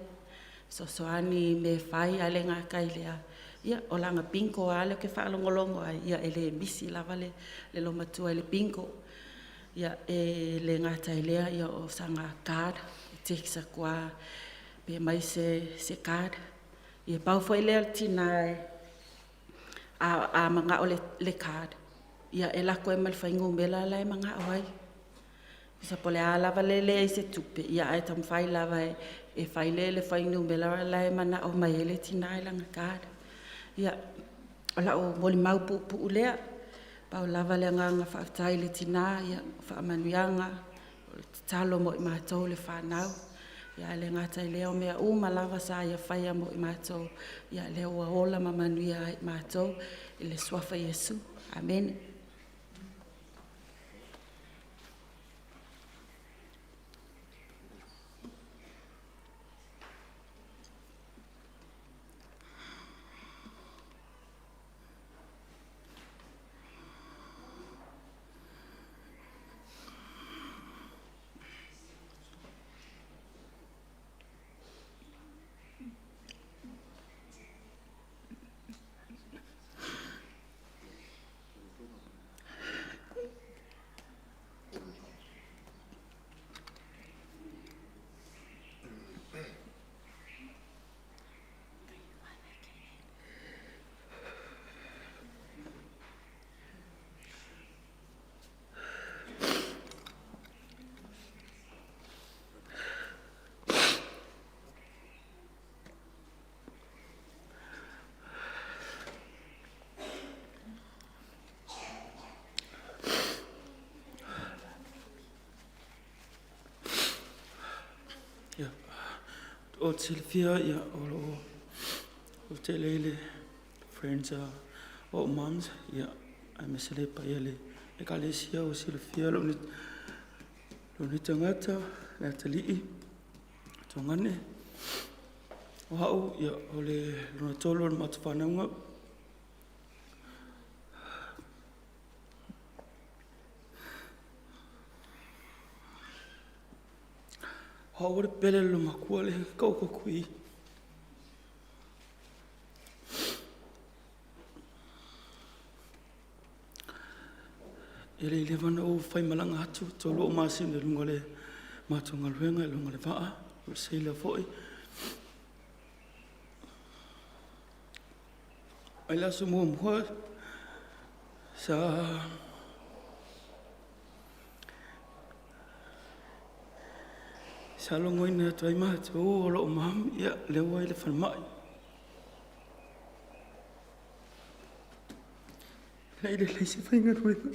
fesoasoani i mea e fai, ae le gata i lea, o lana bingo lava lea ou te faalogologo ai, e le misi lava le loomatua i le bingo. Ia, e le gata i lea o sana card, e text atu lava pe aumai se card. Ia pau foi lea o le tina a manao i le card, ia e alu atu ai ma le fuainumera la e manao ai. Tusa po o le a lava le leai o se tupe, ae taumafai lava e fai le fuainumera la e manao mai ai le tina i lana card. Ia, o lau molimau puupuu lea, pau lava le agaga faafetai i le tina, o faamanuiaga, o le tatalo mo i matou le fanau. Ia, ae le gata i lea o mea uma lava sa ia faia mo i matou, ia lea ua ola ma manuia ai matou i le suafa Iesu. Amene. Ia, o te silafia, ia, o lo o o tele i le friends o moms, ia, aemaise le paia le ekalesia o silafia lou nei tagata, le atalii, Tuagane. O au, ia, o le lona tolu o le matou whanauga. O au o le pele le makua le kaukokui. E le leva ona ou faimalaga atu, tolu ou masina i luga o le matou galuega i luga o le vaa, o le sailor foi. Mai le aso muamua sa logoina atu ai matou o loo mam, ia lea ua i le falemai. E leai se faigaluega.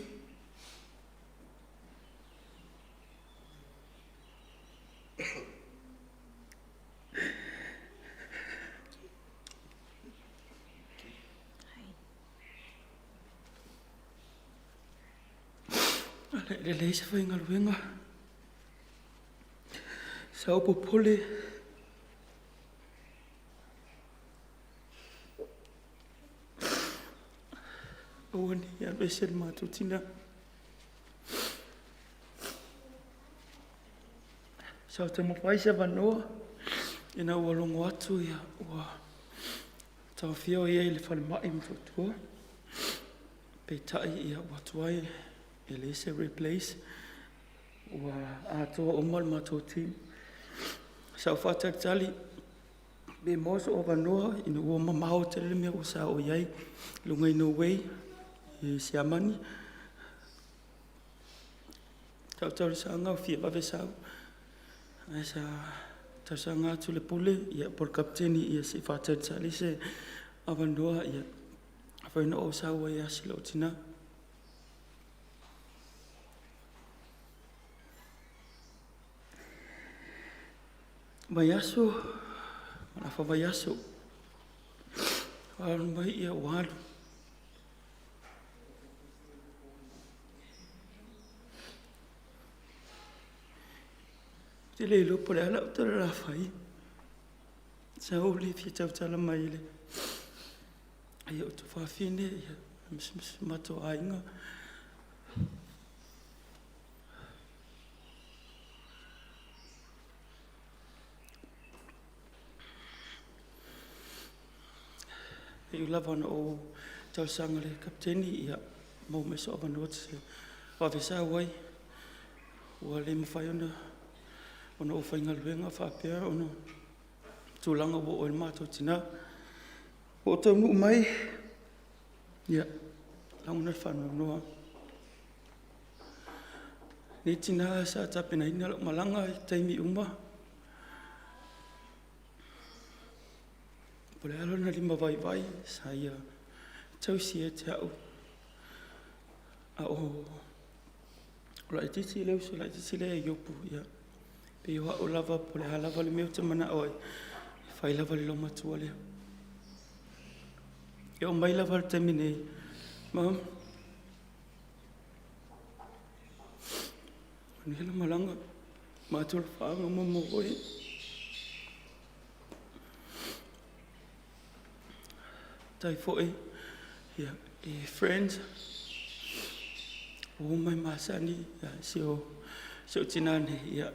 E leai se faigaluega. Sa ou popole. Aua ne i alu ese le matou tina. Sa ou taumafai se avanoa ina ua logo atu ia ua taofia o ia i le falemai i Motootua. Peitai ia ua tuai e leai se replace. Ua atoa uma le matou team. Sa ou faatalitali pe maua sou avanoa ina ua mamao tele le mea sa ou i ai i luga i Norway, i Siamani. Sa ou talosaga fia vave sau, ae sa talosaga atu i le Pule po o le Kapeteni se i faatalitali se avanoa ia mafai ona ou sau ai e asi lou tina. Vaiaso ma le afa vaiaso, alu mai ua alu. Ou te le iloa po o le a lau tala o le a fai. Sa ou le fia tautala mai i ou tuafafine ma si o matou aiga. E ui lava ina ou talosaga i le Kapeteni, ia maua mai sou avanoa ou te vave sau ai, ua le mafai ona ou faigaluega faapea ona o tulaga ua oo i ai lo matou tina. Ua ou taunuu mai, ia, e lagona le faanoanoa. O lenei tina sa tapenaina lau malaga i taimi uma. Po o le a lona limavaivai sa ia tausi ia te au a o laitiiti le uso laitiiti lea ia Iopu. Pei o a'u lava po o le a lava le mea ou te mana'o ai, e fai lava e le loomatua lea. E oo mai lava i le taimi nei, Mom, manuia lau malaga, matou le fa ma oe. Faafetai foi ia, i friends ua uma e masani si o tinā nei, ia,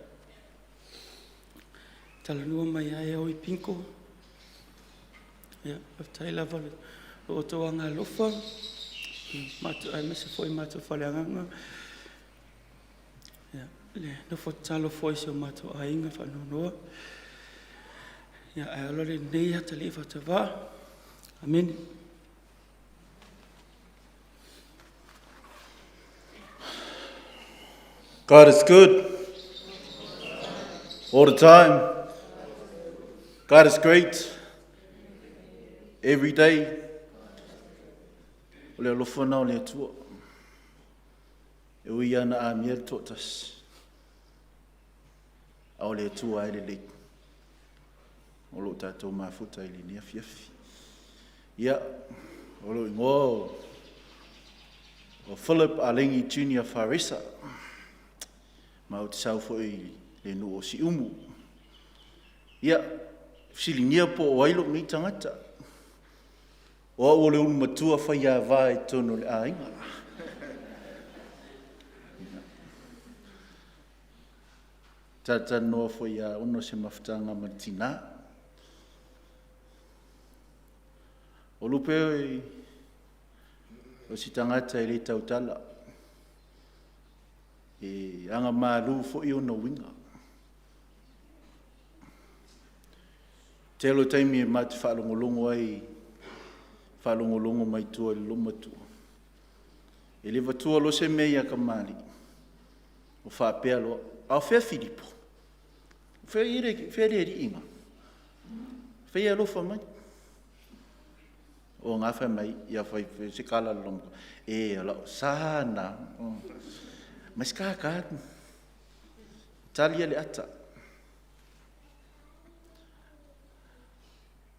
talanoa mai lava e o i bingo. Ia, faafetai lava i lo outou agaalofa, aemaise foi matou faaleagaga. Ia, le nofo tatalo foi a si o matou aiga faanoanoa. Ia, ae ola lenei atalii faatavaa. Amene. God is good all the time. God is great every day. O le alofa na o le Atua. E ui ana amia le toatasi. A o le Atua e lelei. O lo o tātou mafuta i lenei afiafi. Ia, o lou igoa o Philip Alegi Junior Faresa. Ma ou te sau foi i le nuu o Siumu. Ia, fesiligia po o ai lou nei tagata. O au o le ulumatua faiava i totonu o le aiga. Talatalanoa foi ia Ono se mafutaga ma le tina. O Lupe o si tagata e le tautala. E agamalu foi ona uiga. Tele o taimi e ma te faalogologo ai, faalogologo mai tua i le loomatua. E le avatua loa se mea ia kamali'i, o faapea loa, a o fea Filipo? Fea le alii na? Fai e alofa mai. O gā fai mai, ia fai se tala a le loomatua, e o la'u sa lena, mai se kākā tali ia le ata.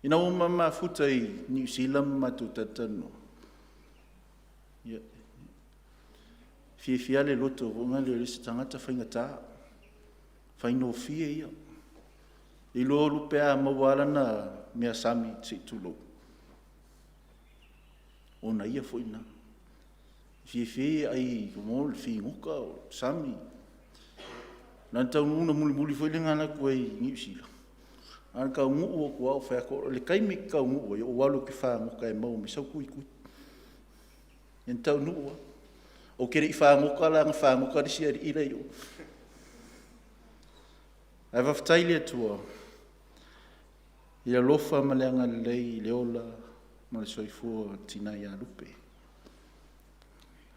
Ina ua ma mafuta i Niu Sila ma matou talatalanoa, ia, fiafia lava le loto foi lea o le isi tagata faigata, faigofie ia. Iloa Lupe a maua lava lana measami se i tulou, ona ia foi lena. Fiafia ia e ai mo le figuga o le sami. Na ona taunuu na mulimuli foi le na alu atu ai i Niu Sila, na ona taunuu atu lava ou fai atu, o le taimi ou te taunuu ai, ou alu ou te fagota e maua mai sau tuitui. Ia na taunuu lava. Ou te le i fagota la na fagota le isi alii la e i o. Ae faafetai i le Atua i le alofa ma le agalelei i le ola ma le soifua o le tina ia Lupe.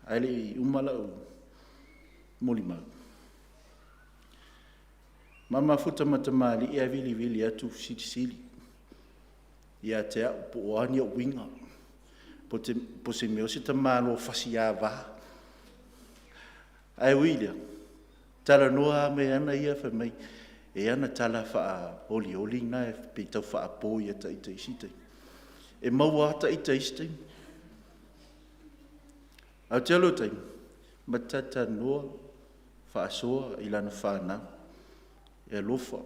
Ae le i uma lau molimau, ma mafuta ma tamalii ae vilivili atu fesilisili ia te au po o a ni ou uiga, po o se mea o se tamaloa fasiava. Ae ui i lea, talanoa lava mea ana ia fai mai, e i ai ana tala faaolioli na pei e tau faapo ia te ita i isi taimi. E maua lava ita i isi taimi. Ae o le tele o taimi, ma te talatalanoa, faasoa i lana fanau, e alofa,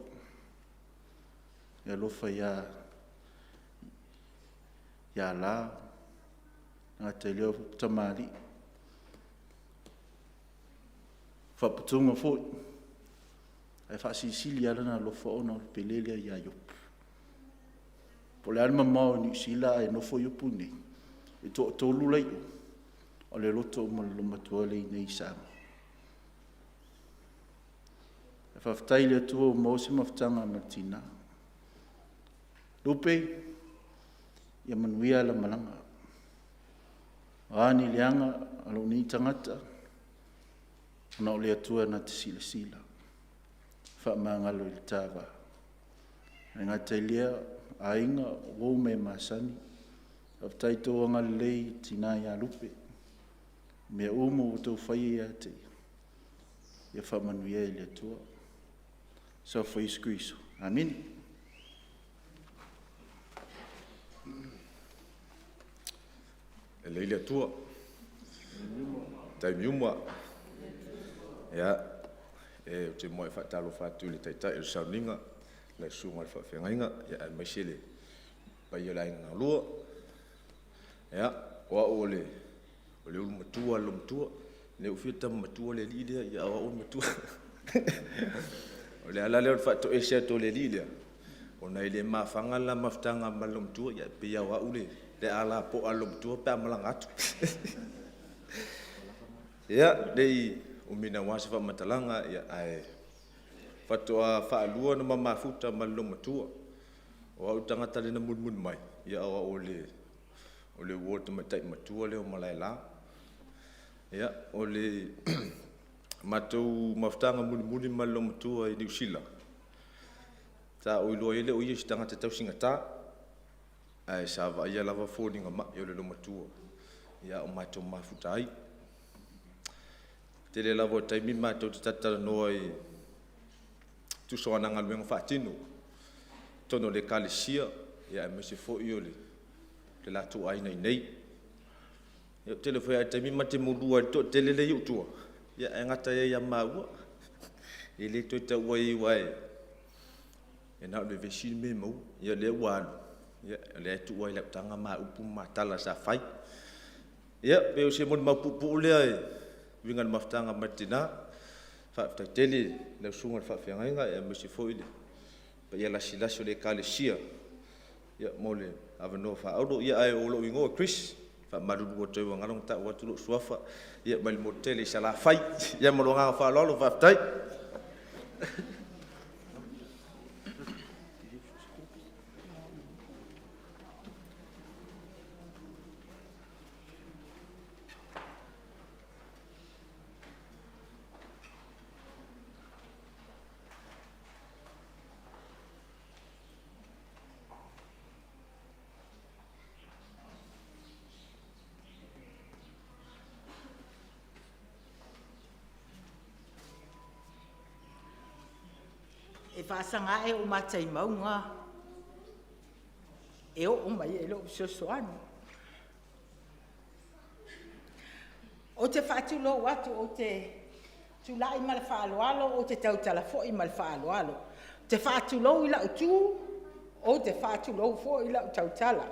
e alofa ia la, e le gata i lea o tamalii, faaputuga foi, ae faasilisili lava lona alofa ona o le pele lea ia Iopu. Po o le a le mamao o Niu Sila ae nofo Iopu i inei, e toatolu la e i o, o le loto uma o le loomatua lea e i inei i Samoa. Ae faafetai i le Atua ua maua se mafutaga ma le tina. Lupe, ia manuia lau malaga. O a ni leaga a lou nei tagata, ona o le Atua na te silasila, faamagalo i le ta va. E le gata i lea, o aiga, o uo ma e masani, faafetai i lo outou agalelei i le tina ia Lupe. O mea uma ua outou faia ia te ia, ia faamanuia e le Atua. Suafa o Iesu Keriso. Amene. E lelei le Atua, taimi uma. Ia, ou te muai faatalofa atu i le Taitai o le sauniga, lau Susuga i le Faafeagaiga, aemaise le paia o le Aiga Galua. Ia, o au o le ulu matua o le loomatua. Lea ua afio le Tama Matua le alii lea, a o au o le matua. O le ala lea o le faatoese atu o le alii lea, ona e le mafaga le la mafutaga ma le loomatua, ae pei lava o au le alapoa a le loomatua pe a malaga atu. Ia, ne i umi naua se faamatalaga, ae faatoa faalua ona ma mafuta ma le loomatua. O au le tagata lea na mulimuli mai, a o au o le uo a le tamaitai matua lea o Malaela. Ia, o le matou mafutaga mulimuli ma le loomatua i Niu Sila, sa ou iloa ai lea o ia o se tagata tausigata, ae sa vaaia lava foliga mai o le loomatua a o matou mafuta ai. Tele lava o taimi matou te talatalanoa ai e tusa o ana galuega faatino i totonu o le Ekalesia aemaise foi o le latou aiga i inei. O le tele foi lava o taimi ma te mulua ai le toatele lea e i ou tua, ae gata ai ia maua, e le toe taua i ai aua e na o le vevesi le mea e maua. Ia o lea ua alu, o lea e tuu lava i lau taga ma upu ma tala sa fai. Ia pei o se molimau puupuu lea e uiga i le mafutaga ma le tina. Faafetai tele i lau Susuga i le Faafeagaiga aemaise foi le paia lasilasi o le Ekalesia mo le avanoa faaauro. Ae o lou igoa o Chris, e faamalulu atu ai ua galo ona tau atu lou suafa mai le motu tele i Salafai. Ia ma lou agaga faaaloalo faafetai. E faasaga ae ou mata i mauga e oo mai ai lou fesoasoani. Ou te faatulou atu, ou te tulai ma le faaaloalo ou te tautala foi ma le faaaloalo. Ou te faatulou i lau tu, ou te faatulou foi i lau tautala.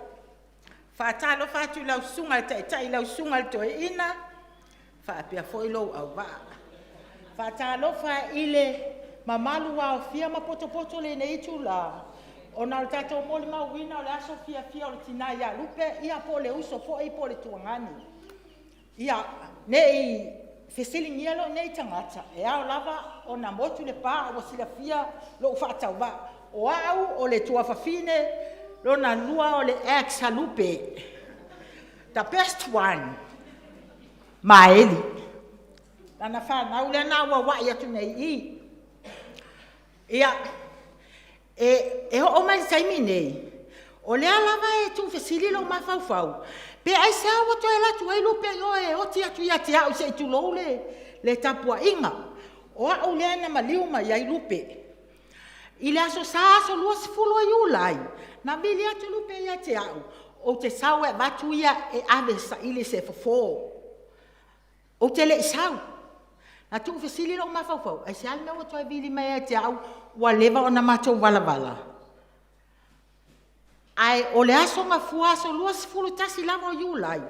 E faatalofa atu i lau Susuga i le Taitai lau Susuga i le Toeaina faapea foi lou auvaa. E faatalofa i le mamalu ua aofia ma potopoto i lenei itula ona o le tatou molimauina o le aso fiafia o le tina ia Lupe, ia po o le uso foi po o le tuagani. Ia, ne i fesiligia lou nei tagata, e ao lava ona motu le pa a ua silafia lou faatauvaa. O au o le tuafafine lona lua o le ex a Lupe, the best one, Maeli. Lana fanau lea na auauai atu nei i i. Ia, e oo mai i le taimi nei, o lea lava e tuufesili lou mafaufau, pe aisea ua toe alu atu ai Lupe i o e oti atu ia te au se i tulou le tapuaiga. O au lea na maliu mai ai Lupe. I le Aso Sa aso 20 o Iulai, na vili atu Lupe ia te au ou te sau e avatu ia e ave e saili se fofo. Ou te le i sau. Na tuufesili lou mafaufau, aisea le mea ua toe vili mai ai ia te au ua leva ona matou valavala? Ae o le Aso Gafua aso 21 lava o Iulai,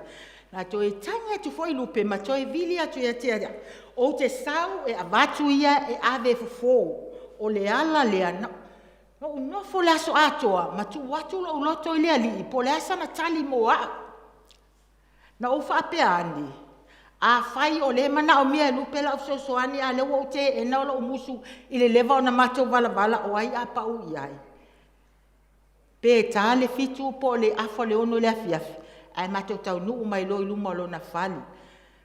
na toe tagi atu foi Lupe ma toe vili atu ia te au ou te sau e avatu ia e ave e fofo. O le ala lea, na ou nofo le aso atoa ma tuu atu lou loto i le Alii po o le a sana tali mo au. Na ou faapea ane, afai o lea e manaomia e Lupe lau fesoasoani a o lea ua ou teena lou musu i le leva ona matou valavala, o ai a pau i ai? Pe ta le 7:00 po o le 5:30 i le afiafi, ae matou taunuu mai loa i luma o lona fale.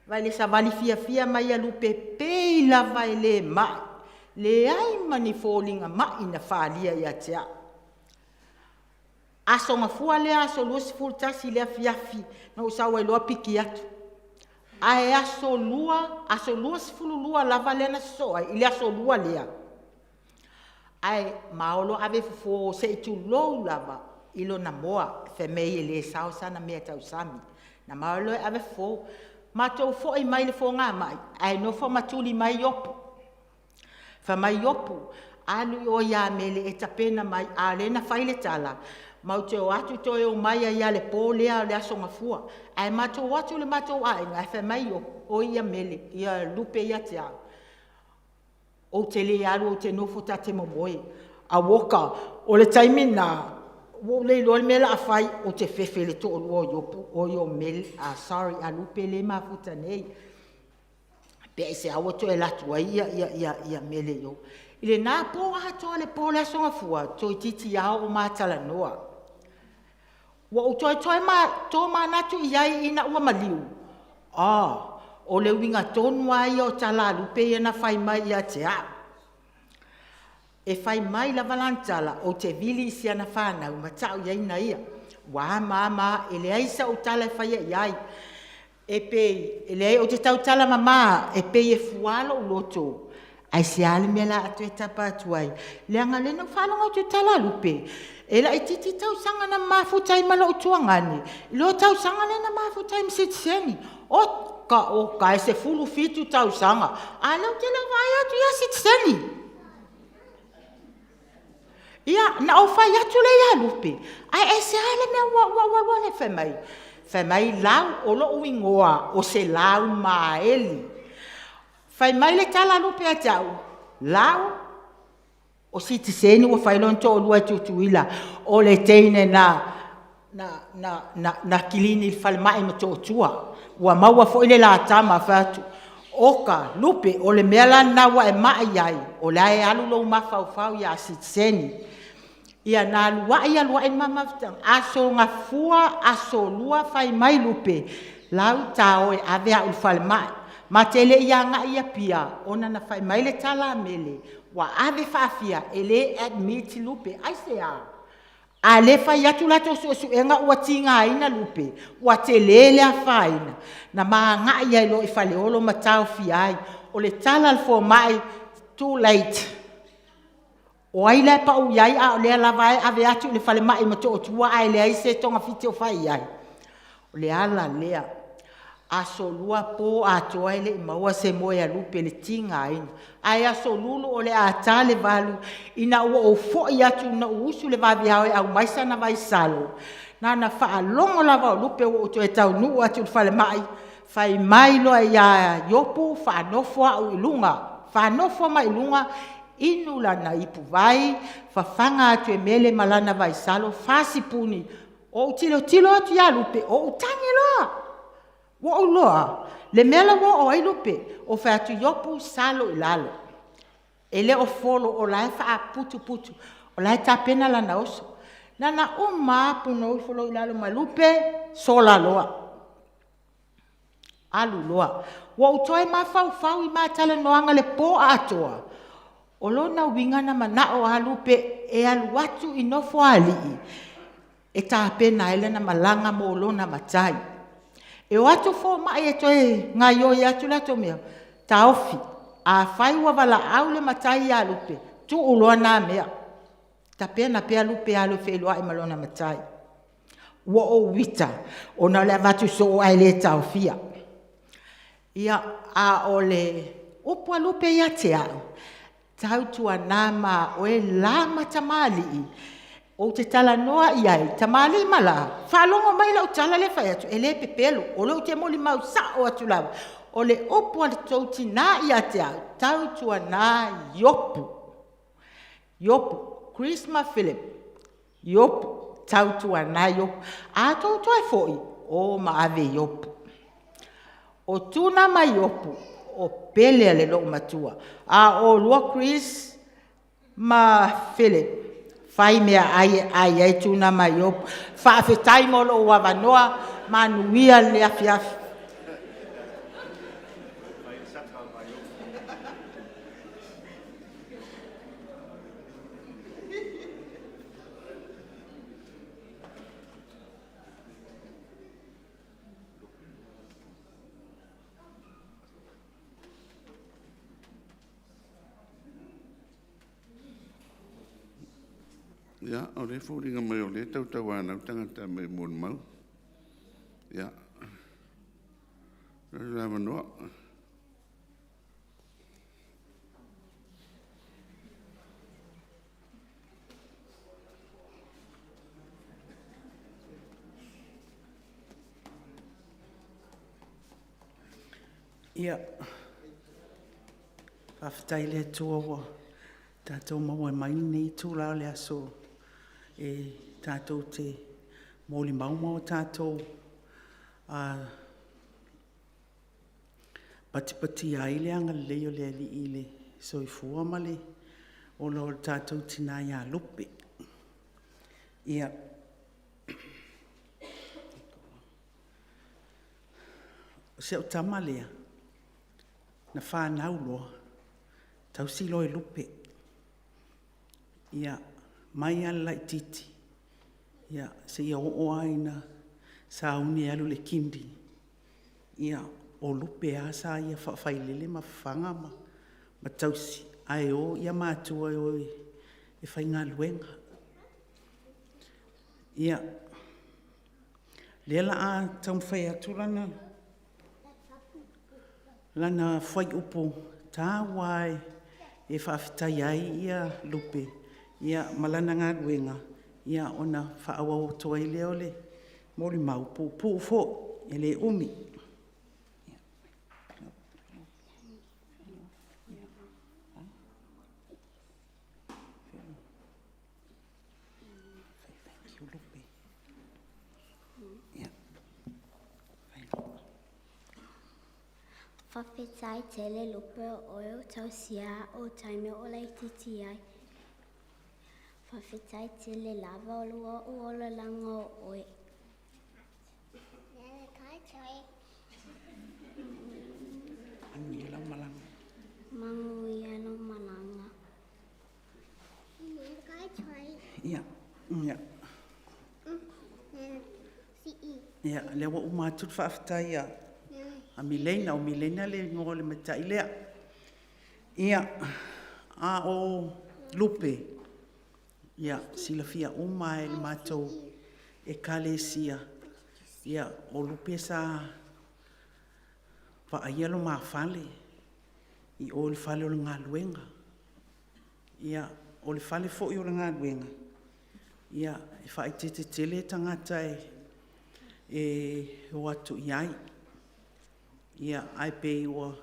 Vaai i le savali fiafia mai a Lupe e pei lava e le mai, leai ma ni foliga mai na faaalia ia te au. Aso Gafua lea aso 21 i le afiafi na ou sau ai loa piki atu. Ae aso Lua, aso 22 lava lea na sosoo ai i le aso Lua lea. Ae ma o loa ave fofo se i tulou lava i lona moa, fai mai e le sao sana mea tausami. Na ma o loa ave fofo. Matou foi mai le fogamai, ae nofo ma tuli mai Iopu. Fai mai Iopu, alu i o ia Mele e tapena mai, a o lea na fai le tala, matou te o atu toe omai ai lava i le po lea o le Aso Gafua. Ae matou o atu le matou aiga, ae fai mai Iopu, oi ia Mele, ia Lupe ia te au, ou te le alu ou te nofo ta te momoe. Auoka, o le taimi lena, ua ou le iloa le mea o le a fai, ou te fefe i le toalua o Iopu, oi o Mele, sorry a Lupe lea e mafuta nei. Pe aisea ua toe alu atu ai ia Mele i o. I lena po atoa le po o le Aso Gafua, toeitiiti lava oo ma talanoa. Ua ou toe tomanatu i ai ina ua maliu, a, o le uiga tonu lava ia o tala a Lupe ia na fai mai ia te au. E fai mai lava lana tala, ou te vili i si ana fanau ma tau i ai na ia. Ua ama ama a, e leai sau tala e faia i ai. E pei, e leai ou te tautala mama e pei e fua lou loto, aisea le mea o le a toe tapa atu ai? Leaga o lea na ou faalogo atu i tala a Lupe, e laitiiti tausaga na mafuta ai ma lou tuagane, i lo tausaga lea na mafuta ai ma Sitiseni. Oka oka e, 17 tausaga, a o lea ou te le o vaai atu ia Sitiseni. Ia, na ou fai atu lea ia Lupe, ae aisea le mea ua alu alu ai? Fai mai Lau, o lou igoa o Selaumaeli. Fai mai le tala a Lupe ia te au, Lau, o Sitiseni ua fai lona toalua i Tutuila, o le teine na kilini i le falemai i Motootua, ua maua foi le la tama. Fai atu, oka Lupe, o le mea la lena ua e mai ai, o la e alu lou mafaufau ia Sitiseni. Ia na alu ai alu ai le ma mafutaga, Aso Gafua, Aso Lua, fai mai Lupe, Lau, ta o e ave au i le falemai. Ma te le i agai i Apia, ona na fai mai le tala a Mele, ua ave faafia, e le admit Lupe. Aisea? A o lea e fai atu latou suesuega ua tigaina Lupe, ua tele le afaina. Na ma agai ai loa i Faleolo ma taofia ai. O le tala a le fomai, too late. O ai la e pau i ai a o lea lava e ave atu i le falemai i Motootua ae leai se togafiti o fai i ai? O le ala lea, Aso Lua po atoa e le i maua se moe a Lupe i le tigaina. Ae Aso Lulu o le a ta le 8 ina ua ou foi atu ina ua usu i le vaveao e aumai sana vaisalo, na ona faalogo lava o Lupe ua ou toe taunuu atu i le falemai, fai mai loa ia Iopu, faanofo au i luga. Faanofo mai i luga, inu lana ipuvai, fafaga atu e Mele ma lana vaisalo, 4 sipuni. Ou tilotilo atu ia Lupe, ou tagi loa. Ua ou iloa le mea la ua oo ai Lupe. Ou fai atu, Iopu, salo i lalo. E le o folo o la e faaputuputu, o la e tapena lana oso. Na ona uma lava punou ifo loa i lalo ma Lupe, sola loa, alu loa. Ua ou toe mafaufau i ma talanoaga i le po atoa, o lona uiga na manao lava Lupe e alu atu i Nofoalii e tapena ai lana malaga mo lona matai. E o atu fomai e toe gaoioi atu latou mea, taofi. Afai ua valaau le matai ia Lupe, tuu loa na mea, tapena pea Lupe e alu e feiloai ma lona matai. Ua ou ita ona o le avatu soo ae le taofia. Ia, a o le upu a Lupe ia te au, tautuana ma oe la ma tamalii, ou te talanoa i ai, tamalii ma la, faalogo mai lau tala lea e fai atu, e le pepelo, o lea ou te molimau sao atu lava. O le upu a le tou tina ia te au, tautuana Iopu, Iopu, Chris ma Filip, Iopu, tautuana Iopu. A outou toe foi, o ma ave Iopu. O Tuna ma Iopu, o pele a le loomatua, a o oulua Chris ma Filip, fai meaai e ai ai Tuna ma Iopu. Faafetai mo lou avanoa, manuia le afiafi. Ia, o lea e foliga mai o lea e tautauanau tagata e aumai molimau. Ia, o le avanoa. Ia, faafetai i le Atua ua tatou maua mai lenei itula o le aso e tatou te molimau ma o tatou patipatia ai le agalelei o le Alii i le soifua ma le ola o le tatou tina ia Lupe. Ia, o si au tama lea, na fanau loa, tausi loa e Lupe. Ia, mai lava i le laitiiti seia oo lava ina sauni e alu i le kindy, ia, o Lupe lava sa ia faafailele ma fafaga ma tausi, ae o matua e o e faigaluega. Ia, o lea o le a taumafai atu lana fuaiupu taua lava e faafetaia ai Lupe ma lana galuega, ona faaauau atu ai lea o le molimau, puupuu foi e le umi. Faafetai tele Lupe o oe o tausia a'u i taimi o ou laitiiti ai. Faafetai tele lava o lua o'u ola laga o oe. Manuia lau malaga. Manuia lau malaga. Ia, ia. Ia, lea ua uma atu le faafetai a Mileina. O Mileina le igoa o le tamaitai lea. Ia, a o Lupe, ia, e silafia uma lava e le matou Ekalesia, o Lupe sa vaaia lo ma fale i o i le fale o le galuega. Ia, o le fale foi o le galuega, e faaeteete tele tagata e o atu i ai. Ae pei ua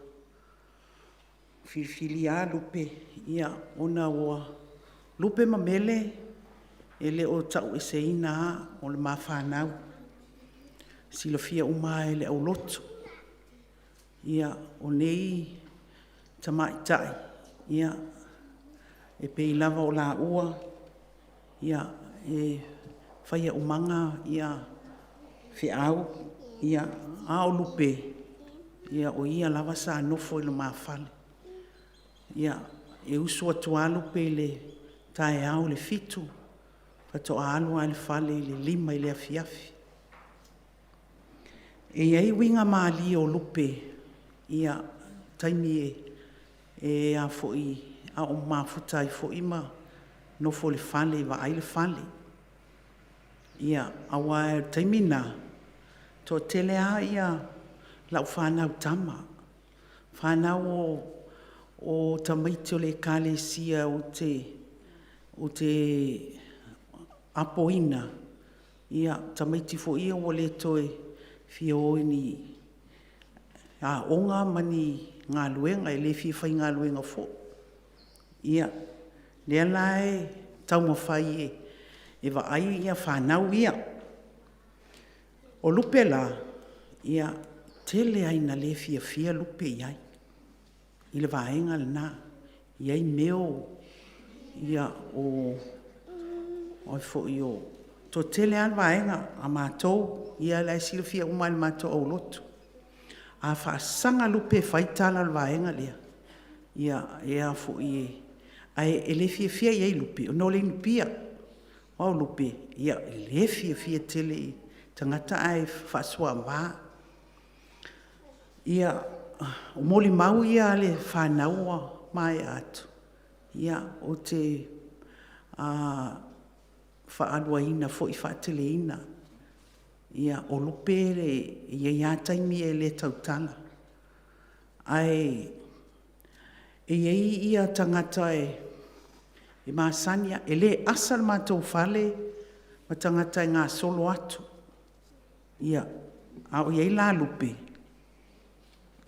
filifilia lava Lupe ona ua… Lupe ma Mele, e le o taueseina lava, o le ma fanau. E silafia uma lava e le aulotu. O nei tamaitai, e pei lava o laua e faia umaga feau, a o Lupe, o ia lava sa nofo i lo ma fale. E usu atu lava Lupe i le taeao i le 7:00 faatoa alu lava i le fale i le 5:00 i le afiafi. E i ai uiga malie o Lupe i taimi a o mafuta ai foi ma nofo i le fale e vaai le fale. Aua o le taimi lena, e toatele lava lau fanau tama, fanau o tamaiti o le Ekalesia ou te apoina, tamaiti foi ia ua le toe fia o i ni aoga ma ni galuega, e le fia faigaluega foi. Ia, lea la e taumafai e vaai fanau ia. O Lupe la, e tele lava ina le fiafia Lupe i ai i le vaega lena. E i ai mea o… E toatele lava le vaega a matou, ia o la e silafia uma lava e le matou aulotu. A faasaga Lupe e fai tala a le vaega lea, ia e a foi… Ae le fiafia i ai Lupe ona o le inupia. Aua o Lupe e le fiafia tele i tagata ae faasuaava. Ia, o molimau ia a le fanau ua maea atu, ou te faaluaina foi, faateleina. Ia, o lupe e i ai lava taimi e le tautala. Ae e i ai ia tagata e masani lava, e le asa le matou fale ma tagata e gasolo atu. Ia, a o i ai la lupe,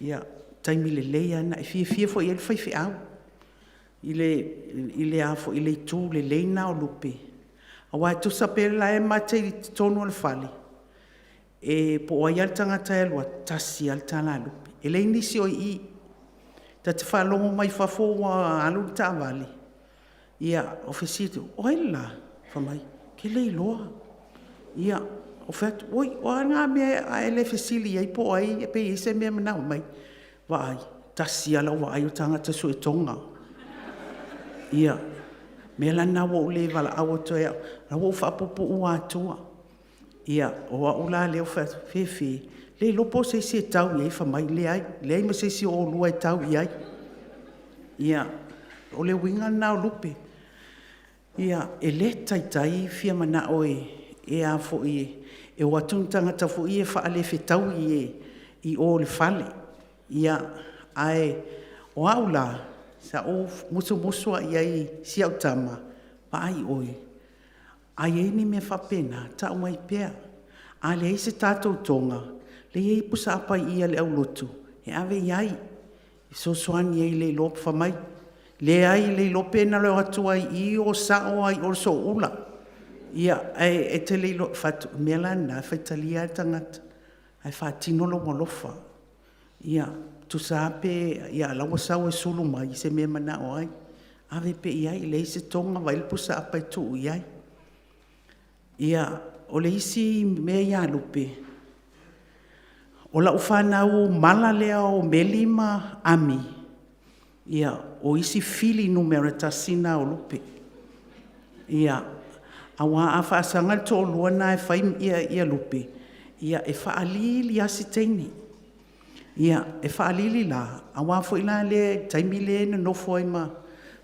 ia o le taimi lelei lava lena. E fiafia foi i ai le faifeau i le itu lelei lena o lupe, aua e tusa pe la e ma te i totonu o le fale, po o ai lava le tagata e alu atu, e tasi lava le tala a Lupe. E leai nisi o i i. Ta te faalogo mai fafo ua alu le taavale, ia ona fesili atu, o ai le la? Fai mai, ou te le iloa. Ia, ou fai atu, oi, o a na mea a e le fesili i ai po o ai pe i ai se mea e manaomia? Fai mai, vaai, e tasi lava lau vaai o le tagata suetoga. Ia, o le mea la lena ua ou le valaau atu ai au, o la ua ou faapuupuua atua. Ia, o au la lea ua fai atu, Fefe, le iloa po o se isi e tau i ai? Fai mai, leai, leai ma se isi o oulua e tau i ai. Ia, o le uiga lena o lupe. Ia, e le taitai fia manao e o atu ni tagata foi ia faalefetaui i o i le fale. Ae o au la, sa ou musumusu lava i ai i si au tama, vaai oe, a i ai ni mea faapena, tau mai pea. A leai se tatou toga, o lea e i ai pusa apa i i a le aulotu e ave i ai, e fesoasoani ai le iloa. Fai mai, leai, e le iloa pe na o atu ai i i o sao lava i o i le sooula. Ia, ae e te le iloa. Ou fai atu, o le mea la lena, e faitalia lava le tagata, ae faatino lou alofa. Ia, tusa lava pe… a o la e ua sau e sulu mai i se mea e manao ai. Ave pea i ai, leai se toga, vaai le pusa apa e tuu i ai. Ia, o le isi mea ia Lupe, o lau fanau mala lea o Meli ma Ami, o isi fili numera tasi na o Lupe. Aua a faasaga le toalua lena e fai Lupe, e faalili lava si teine. E faalili la, aua foi la i le taimi lea e nonofo ai ma…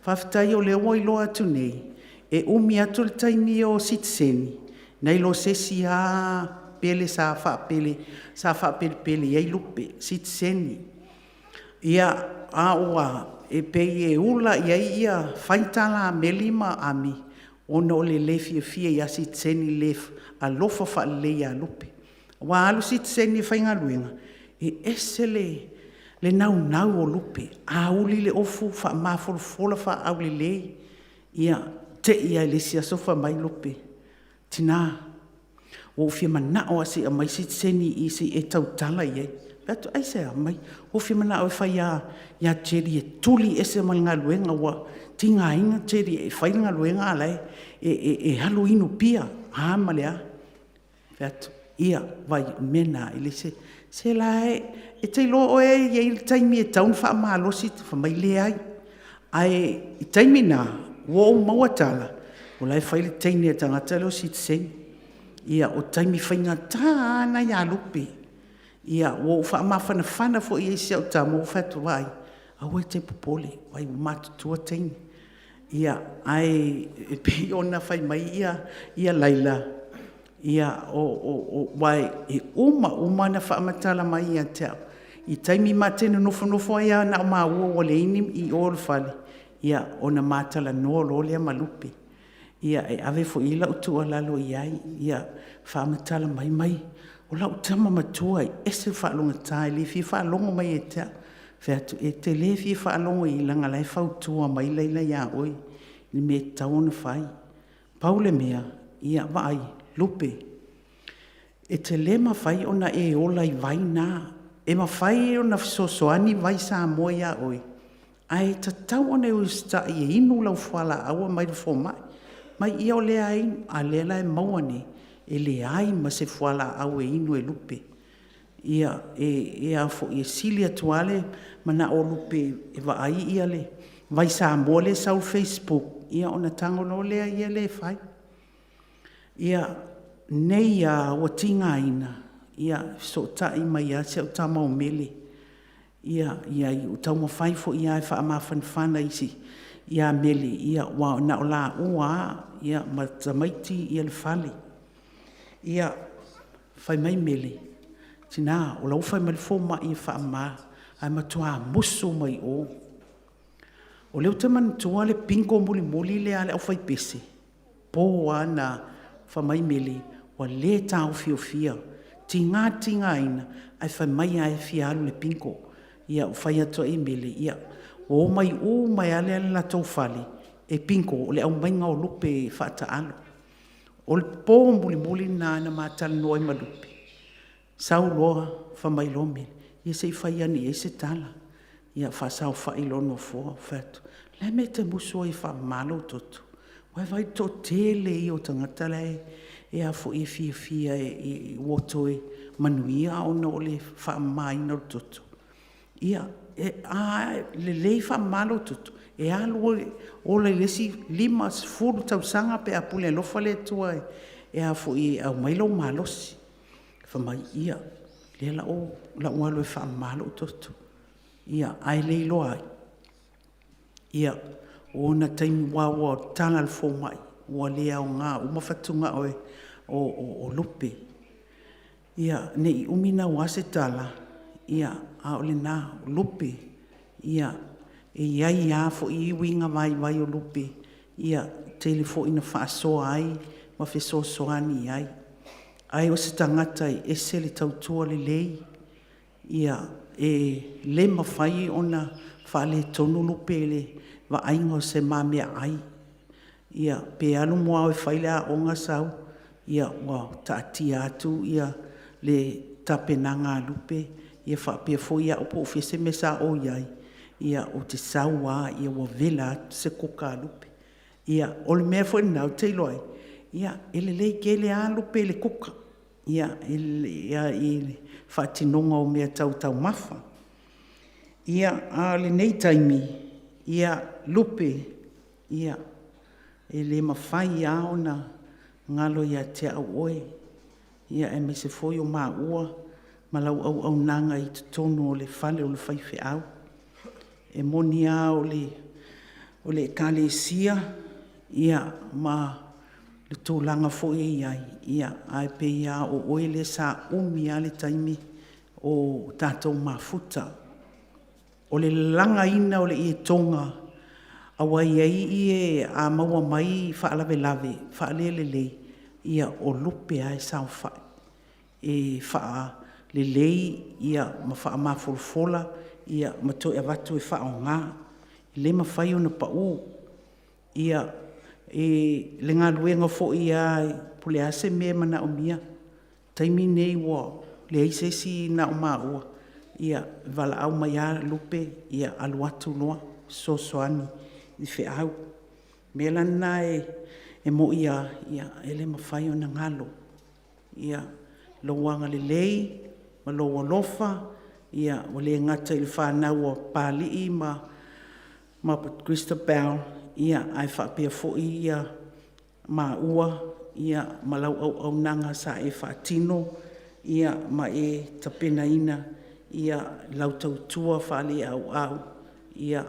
Faafetai o lea ua iloa atu nei, e umi atu le taimi o sitiseni nai lo se isi lava pele sa faapelepele i ai Lupe, sitiseni. Ia, a ua… e pei e ula i ai, fai tala a Meli ma Ami, ona o le le fiafia ia sitiseni i le le alofa faalelei ia Lupe. Aua a alu sitiseni e faigaluega, e ese le naunau o Lupe, a uli le ofu, faamafolafola faaaulelei. Ia, te i lava i le isi aso fai mai Lupe, "Tina, ua ou fia manao lava se i aumai sitiseni i i se i e tautala i ai." Ou fai atu, aisea? Fai mai, ua ou fia manao e fai ia Jerry e tuli ese ma le galuega, ua tigaina Jerry e fai le galuega a o la e alu inu pia, a ma le a. Ou fai atu, ia vaai, o le mea lena, e le o se… Se la e… e te iloa oe e i ai le taimi e tatau ona faamalosi. Fai mai, leai. Ae o le taimi lena, ua ou maua tala, o la e fai le teine a le tagata lea o sitiseni. Ia, o taimi faigata lava lena ia Lupe. Ia ua ou faamafanafana foi i ai i si au tama, ou fai atu, vaai, aua e te popole, vaai ua matutua teine. Ia, ae pei ona fai mai Laila, aua e uma uma ona faamatala mai ia te au, i taimi ma te nofonofo ai lava na o maua ua leai ni i o i le fale, ia ona ma talanoa loa lea ma Lupe. Ia, e ave foi i ai lau tuualalo i ai, ia faamatala mai, fai mai, o lau tama matua e ese le faalogogata e le fia faalogo mai ia te au. Ou fai atu, e te le fia faalogo i ai leaga o la e fautua mai Laila ia oe i le mea e tatau ona fai. Pau le mea, ia vaai, Lupe, e te le mafai ona e ola i vai na. E mafai ona fesoasoani Vai Samoa ia oe, ae tatau ona e usitai e inu lau fualaau aumai le fomai. Fai mai, ia o lea lava e inu, a o lea la e maua nei, e leai ma se fualaau e inu e Lupe. Ia, e sili atu lava le manao o Lupe e vaai le Vai Samoa lea e sau i le facebook, ia ona tago loa lea ia e fai. Ia, nei lava ua tigaina, e fesootai mai lava si au tama o Mele, ia ua taumafai foi lava e faamafanafana i ia Mele, ia, ua na o laua lava, ia, ma tamaiti le fale. Ia, fai mai Mele, tina, o la e ua fai mai le fomai e faamama, ae matua musu mai o. O lea ou te manatua le bingo mulimuli lea a le aufaipese, po lava na fai mai Mele ua le taofiofia, tiga le tigaina, ae fai mai lava e fia alu i le bingo. Ia, ou fai atu ai i Mele, ia, ua omai uma ai lava le latou fale e bingo, o le aumaiga o lupe faataalo. O le po mulimuli lena na ma talanoa ai ma Lupe, sau loa fai mai loa Mele, ia se i fai ane i ai se tala. Ia faasaofai loa le nofoa ou fai atu, o le a le mea e te musu ai e faamama lou toto? Ua e vaai i le toatele ia o tagata la e fiafia ua toe manuia ona o le faamamaina o le toto. Ia, a lelei faamama lou toto, e alu e ola i le isi 50 tausaga pe a pule alofa le Atua e aumai lou malosi. Fai mai, ia, o lea o le a ou alu e faamama lou toto. Ia, ae le iloa ai, o ona taimi, aua ua tala le fomai, ua le aoga uma fatugao o Lupe. Ia, ne i umi naua se tala, a o lena, o Lupe, e i ai lava foi uiga vaivai o Lupe, e tele foi ina faasoa ai ma fesoasoani ai. Ae o se tagata e ese le tautua lelei, e le mafai ona faaletonu Lupe i le vaaiga o se ma meaai. Ia, pe alu muaau e fai le aoga sau, ia ua taatia atu le tapenaga a Lupe, faapea foi au po o fea se mea sa ou i ai, ou te sau lava ua vela atu se kuka a Lupe. Ia, o le mea foi lena ou te iloa ai, e lelei tele lava Lupe i le kuka i le faatinoga o mea tau taumafa. Ia, a o lenei taimi, Lupe, ia, e le mafai lava ona galo ia te au oe, aemaise foi o maua ma lau auaunaga i totonu o le fale o le faifeau. E moni lava o le Ekalesia ma le tulaga foi e i ai, ae pei lava o oe lea sa umi lava le taimi o tatou mafuta. O le lalagaina o le ietoga, aua e i ai ie a maua mai faalavelave faale-lelei, ia o Lupe lava e saofai e faalelei ma faamafolafola ma toe avatu e faaaoga. E le mafai ona pau. Ia, le galuega foi lava po o le a se mea e manaomia, o le taimi lenei ua leai se isi na o maua, e valaau mai lava Lupe, alu atu loa fesoasoani i feau. O le mea la lena e moni lava, e le mafai ona galo lou agalelei ma lou alofa, ua le gata i le fanau a Papalii ma Christabel, ae faapea foi maua ma lau auaunaga sa e faatino ma e tapenaina lau tautua faaleauau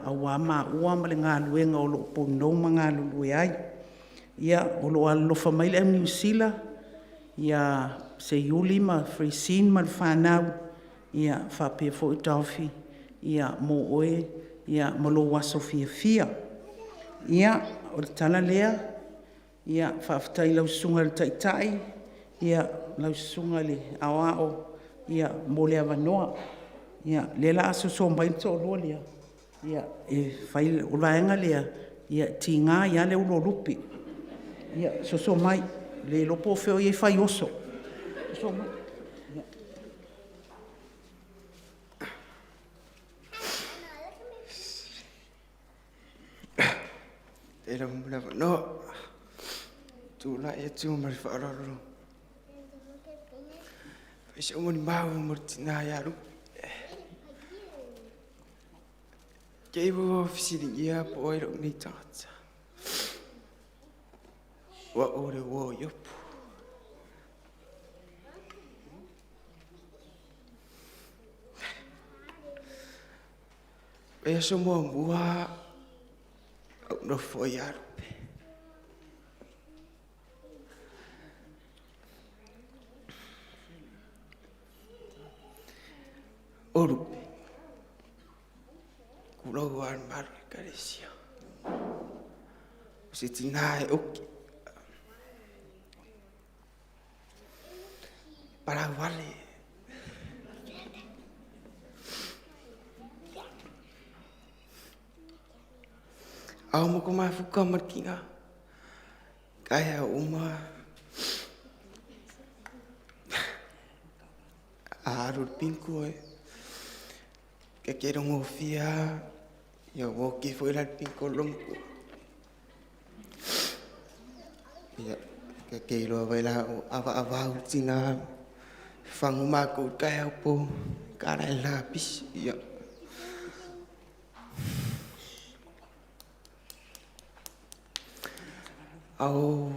aua maua ma le galuega o lo o pounou ma galulue ai. Ia, o lo o alolofa mai le au Niu Sila ia Seiuli ma Frosina ma le fanau, faapea foi Taofi mo oe ma lou aso fiafia. Ia, o le tala lea, faafetai i lau Susuga i le Taitai, lau Susuga i le Aoao mo le avanoa. O lea o le a soso mai le toalua lea e fai… O le vaega lea, e tiga ai lava le ulu o Lupe. Ia, soso mai, le iloa po o fea o i ai Faioso. Soso mai. Faafetai lava mo le avanoa. Tulai atu ma le faaaloalo e fai sou molimau mo le tina ia Lupe. Te i ua fesiligia po o ai lou nei tagata. O au o le uo a Iopu. O le aso muamua Nofo ia Lupe. O Lupe, kulou a le mamalu o le Ekalesia. O se tinā e oki, palau vale. Ao mo ko mafuka ma le kiga. Kaea uma a alu le pinko e ke ke rongofia ia ua oki foi la le pinko logo. Ia ke ke iloa vai la o avaavau tina fangu makou kaea po kala e lapis ia. Ao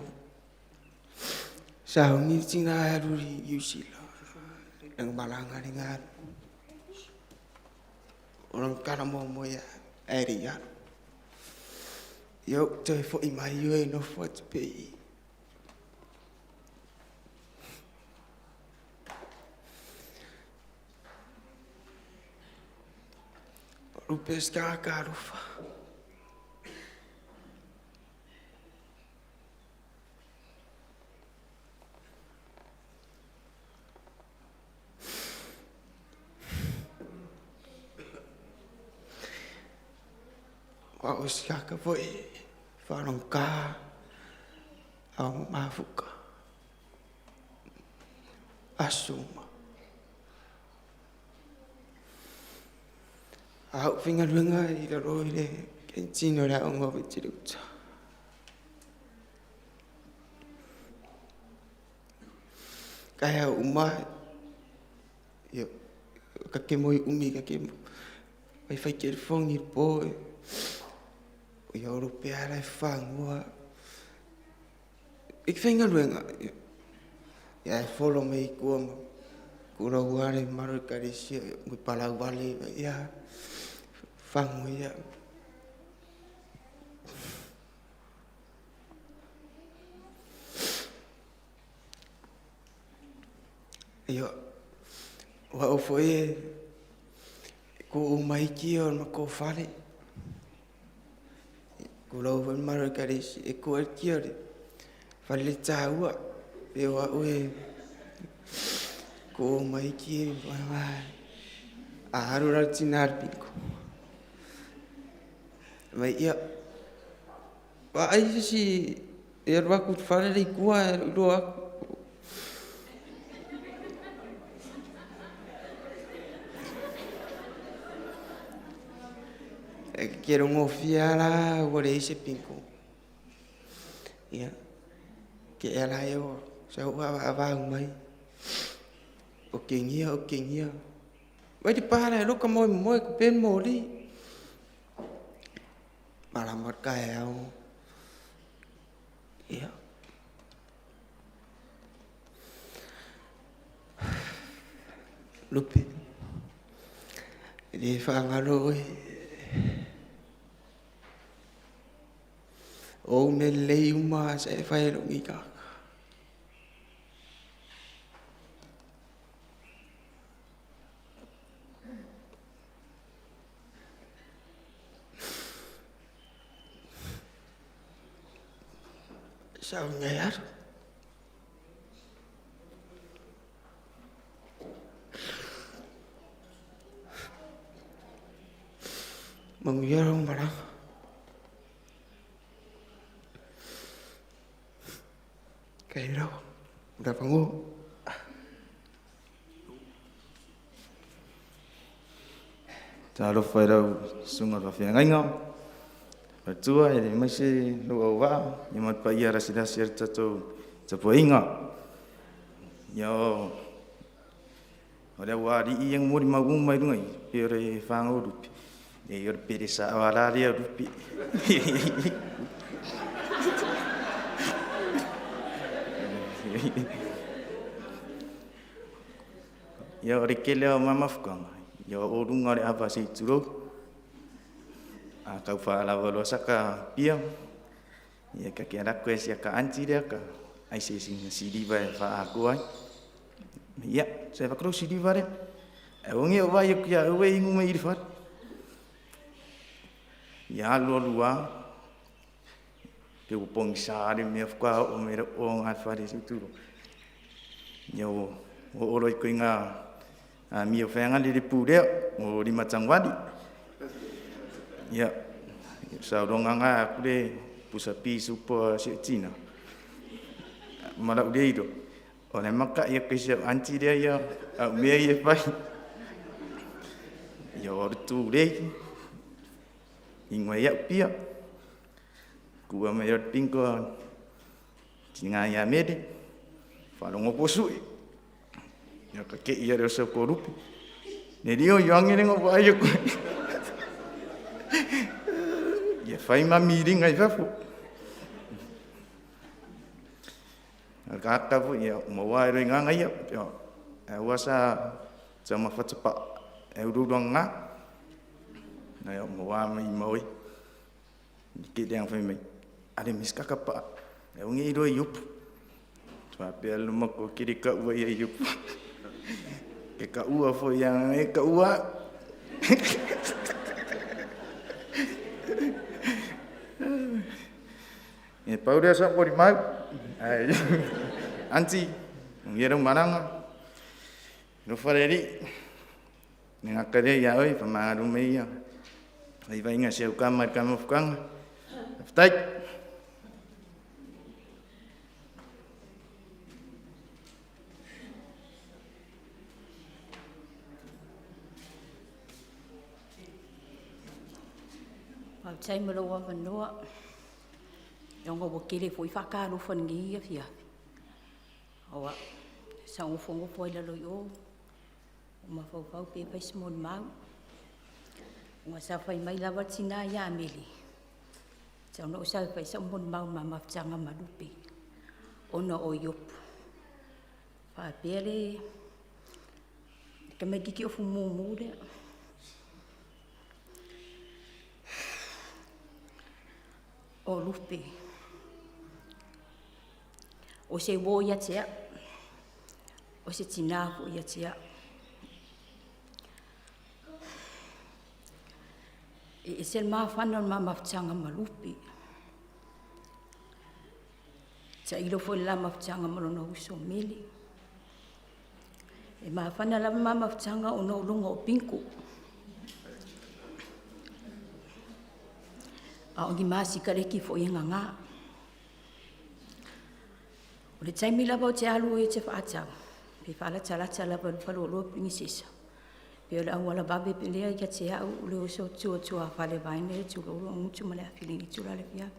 sauni tina e alu i New Zealand. Nang malanga le ngā. O lang kala mo mo ia eri ia. Ia te fo i mai ue no fo te pe i. Rupes ka ka rufa. Wa o siaka foi whalongka au mafuka. Asuma. Au fingaluenga i lalo i le kentino le aonga o tele uta. Kai au uma, ia, ka ke moi umi, ka ke whai whai ke whangi po, ia oro pe ara e whangua. I fingaluenga, ia e follow me i kua ma, kura uare maro i karesia, mui palau wale, ia, whangu ia. Ia, ua au foi e ko o mai ki o ma ko whare. Ko lau foi maro i karesi, e ko e ki ore. Whare le tāua, e o au e ko o mai ki e a haru rau tina arpiko. Mai ia, wa ai sisi e aru aku te whare rei kua e roa aku. E ke rongo fia la ua le se pinko. Ia, ke e la e o, sa ua wa wa mai. O ke ngia, o ke ngia. Vai te pāra e loka moi moi ko pen mori. Malama ka e au. Ia. Lupe. E le whaangalo e. O me lei uma sa e whai longi kaka. Sa o ngai aru. Manguia rau maranga. Kai rau, ura pango. Talofa i lau susuga i le faafeagaiga, faletua e le aemaise lou auvaa ia ma le paia lasilasi o le tatou tapuaiga. Ia o o le aualii ia na molimau uma i luga i pei o le faga o lupe, e o le pele sao lava la lea o lupe. Ia o le kele o mamafukaga, ia o luga o le ava se i tulou. A kau whaalava loa saka pia, ia ka ke alako e sia ka anti lea ka ai se sina siliva e whaakua ai. Ia, se whakaro siliva lea. E ongi o vai o kia ue ingu me iri whare. Ia alu alu a, pe ua pongisa le mea whaka o me o ngā whare se turo. Ia o oro i koe ngā a mio whenga le le pūrea o lima tangwali. Ia, sa ronga ngā kure pusa pi supo se tina. Mara ureiro. O le maka ia koe se anti lea ia, a mea ia whai. Ia o rutu rei. Ingoa ia upia. Kua mai o pinko tinga ia mere. Whalongo posui. Ia ka ke ia reo sau ko rupi. Ne rio i ange rengo pa ai koe. Ia whai ma miringa i fafu. A ka kapu ia mawa e roi nganga ia. Ia e ua sa sa ma whatapa e ururua ngā. Na ia mawa mai maui. Ke te ang whai mai. Are mis kakapa. E ungi i roi upu. Tua pea luma ko kiri ka ua ia i upu. Ke ka ua fo ia e ka ua. E paurea sa kori mau. Ai. Anti, ngi rau maranga. No whareri. Ni ngā kare ia oi, pa maaru me ia. Ai vainga se au kama i kama fukanga. Whitai. Faafetai mo lou avanoa. Ona ua tele foi faatalofa i lenei afiafi. Aua sa nofonofo ai lalo i o, mafaufau pe fai se molimau. Ona sa fai mai lava le tina ia Mele, sau na ou sau e fai sau molimau i ma mafutaga ma Lupe, ona o Iopu. Faapea le tamaititi o fumumu lea. O Lupe. O se uo ia te au. O se tina foi ia te au. E ese le mafana o le ma mafutaga ma Lupe. Tailo foi le la mafutaga ma lona uso Mele. E mafana lava ma mafutaga ona o luga o pinko. A o ni masikaleki foi e ngagā. O le taimi lava o te alu e te whaatau. Pe whaalatalata lava le whalualua pinisesa. Pe o le auala vave pe lea ia te au o le oso tua tua whale vaina e tula ulu ngutu ma le afilingi tula le fia.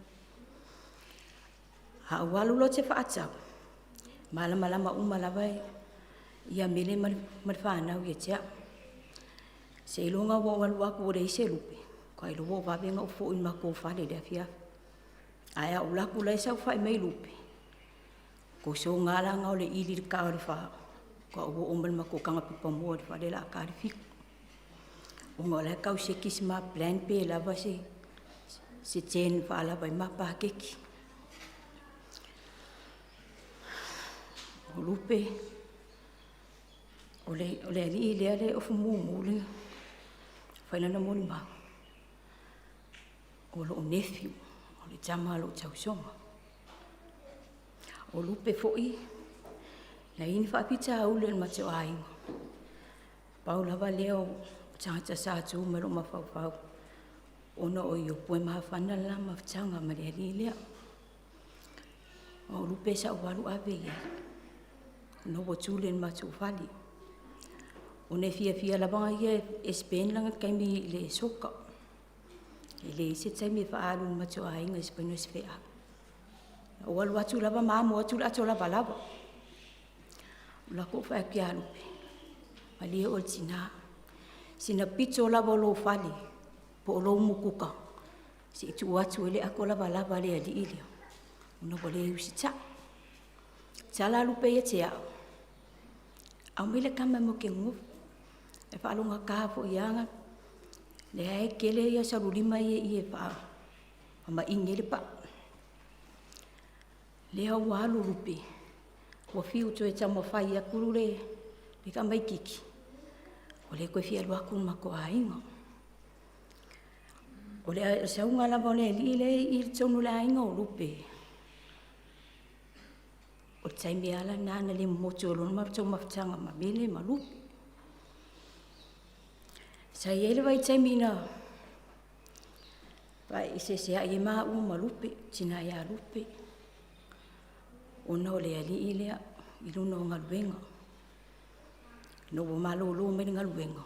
Ha au alu lo te whaatau. Malama lama uma lava e ia mele ma le whanau ia te au. Se ilonga ua walu aku o le ise lupe. Ka ilo ua vave nga ufo i mako whale le afia. Ae au laku lai sau whai mai lupe. Ko so ngā la ngā o le ili le kā o le wha. Ka ua o male mako kanga pipa mua le whale la ka le fiku. O ngā lai kau se kisi ma plan pe lava se se ten wha lava i mapa keki. O lupe o le ali lea le ofu mumu le whainana moni mau. O loo nephew, o le tama lo tausoga. O lupe foi, na ini whaapita ule le mateo aiga. Pau lava lea o tangata sa tu ma lo mafaufau. Ona o iopu e mahafana la mafutanga ma le ali lea. O lupe sa ualu ave ia. No ua tule le matou fale. O ne fia fia lava ia e spend langa kaimi le soka. E le se taimi e whaalu le matou aiga e spend se whea. O alu atu lava ma mo atu le ato lava lava. O la ko whae kia lupe. Malie o le tina. Sina pito lava o lou fale. Po o lou mukuka. Se i tuu atu e le ako lava lava le ali ilea. Ona ua le usi ta. Tala lupe ia te au. Au mai le kama mo ke ngofu. E whaalonga ka fo ianga. Lea e tele ia salulima ia i e faamaini ai le paa. Lea ua alu Lupe, ua fiu toe taumafai atu le tamaititi, ua le toe fia alu atu le matou aiga. O le sauga lava o le alii lea e i totonu o le aiga o Lupe, o le taimi lava lena na le momotu ai loa le matou mafutaga ma Mele ma Lupe. Sa i ai le vaitaimi na faeseeseai ai maua ma Lupe, le tina ia Lupe, ona o le alii lea i luna o galuega. Ina ua malolo mai le galuega,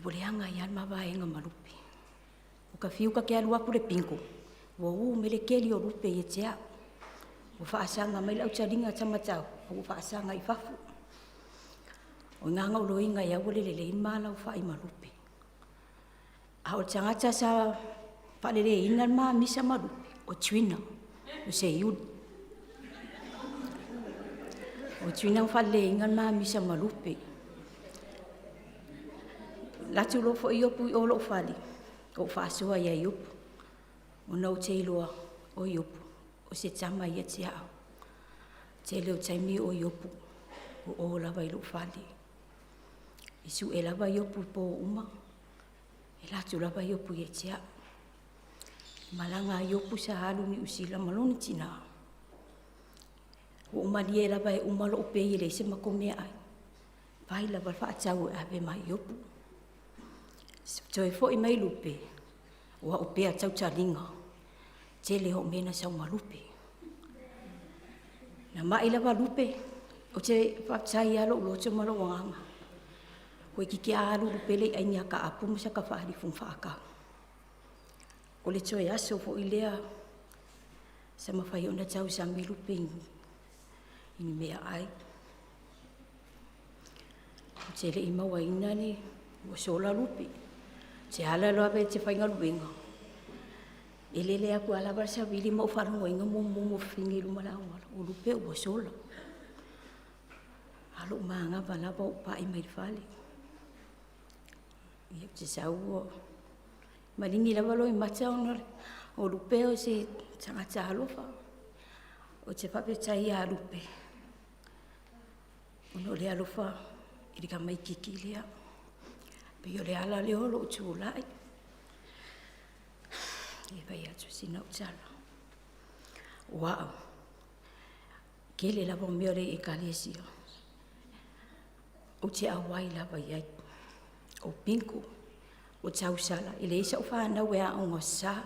ua leaga ai lava le ma vaega ma Lupe. Ua ta fiu ta te alu atu i le bingo, ua uu mai le keli o Lupe ia te au. Ua faasaga mai le autaliga taumatau, ua faasaga i fafo. O i ina na ou iloaina ai ua le lelei le ma laufai ma Lupe. A o le tagata sa faaleleiina le ma misa ma Lupe, o Trina o Seiuli. O Trina na faaleleiina le ma misa ma Lupe. E alu atu loa foi Iopu i o i lou fale, ou faasoa ia Iopu, ona ou te iloa o Iopu, o se tama ia te au. Tele o taimi o Iopu o o lava i lou fale. E sue lava Iopu i po uma, e alu atu lava Iopu ia te au. Malaga a Iopu sa alu i Niu Sila ma lona tina, ua ou malie lava e uma lou pay e leai se matou meaai, fai lava le faatau e ave ma Iopu. Toe foi mai Lupe, o au pea tautaliga, tele au mea na sau ma Lupe. Na mai lava Lupe, ou te faafetai lava i lou loto ma lou agaga, toeitiiti lava alu Lupe i ai ni ata apu ma se ata faalifu na faatau. O le toe aso foi lea sa mafai ona tausami Lupe i ni meaai. Ou te le i mauaina le ua sola Lupe. Ou te ala lava ou te faigaluega, e lele atu lava le savili ma ou faalogoina momomo fafine i luma o le auala, o Lupe ua sola. A o lou manava lava o ou pai mai i le fale. Ou te sau ua maligi lava loimata ona o Lupe o se tagata alofa. Ou te faafetai ia Lupe, ona o le alofa i le tamaitiiti lea. Pei o le ala lea o lou tulai e fai atu sina au tala. O au, tele lava mea o le ekalesia, ou te auai lava i ai. O bingo, o tausala, e leai sau fanau e aoga sa,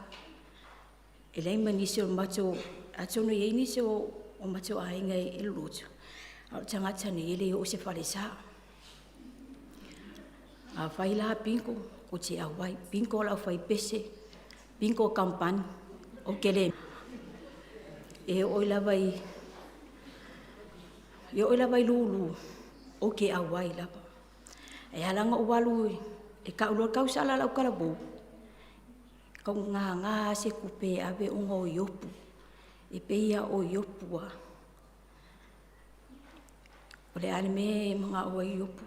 e leai ma nisi o matou, atonu e i ai nisi o matou aiga e loloto, a o le tagata nei e le oo i se falesa. Afai la bingo, ou te auai, bingo a le aufaipese, bingo a kamupani, ou te le... E oo lava i lulu, ou te auai lava. E ala ona ou alu e tau loa le tausala a le autalavou, e taugata lava se tupe e ave ona o Iopu. E pei lava o Iopu lava. O le a le mea e manao ai Iopu?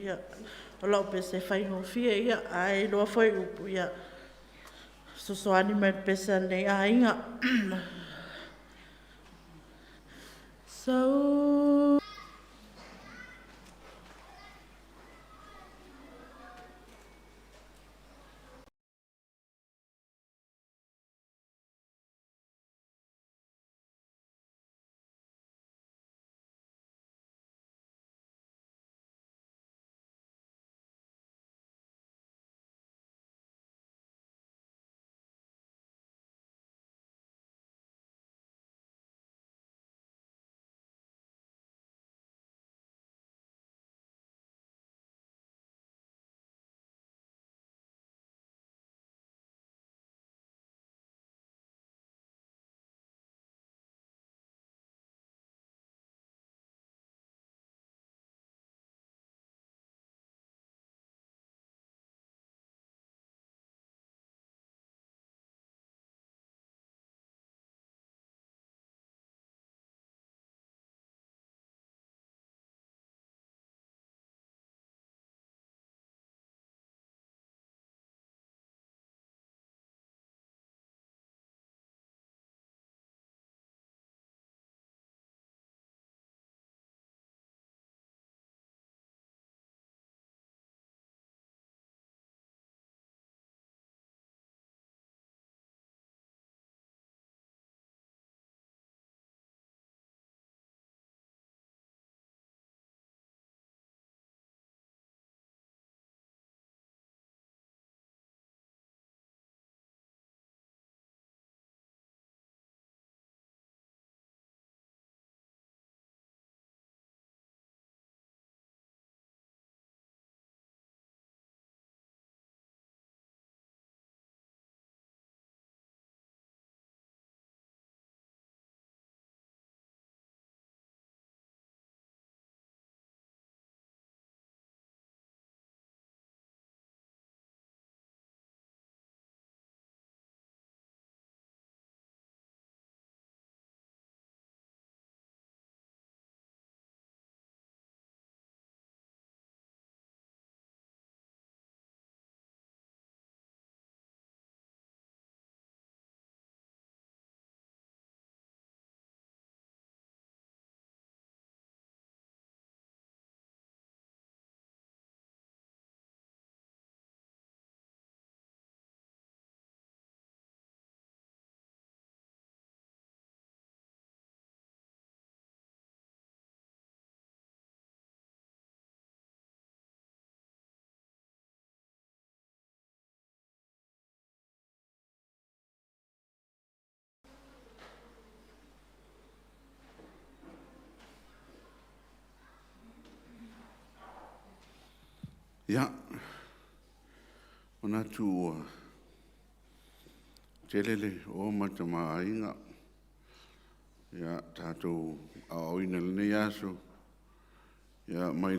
Ia, o lau pese faigofie, ia, ae iloa foi upu, ia fesoasoani mai i le pese a lenei aiga. Sau Ia, manatu ua tele le o ma le tamaoaiga, ia tatou aoaoina i lenei aso, ia mai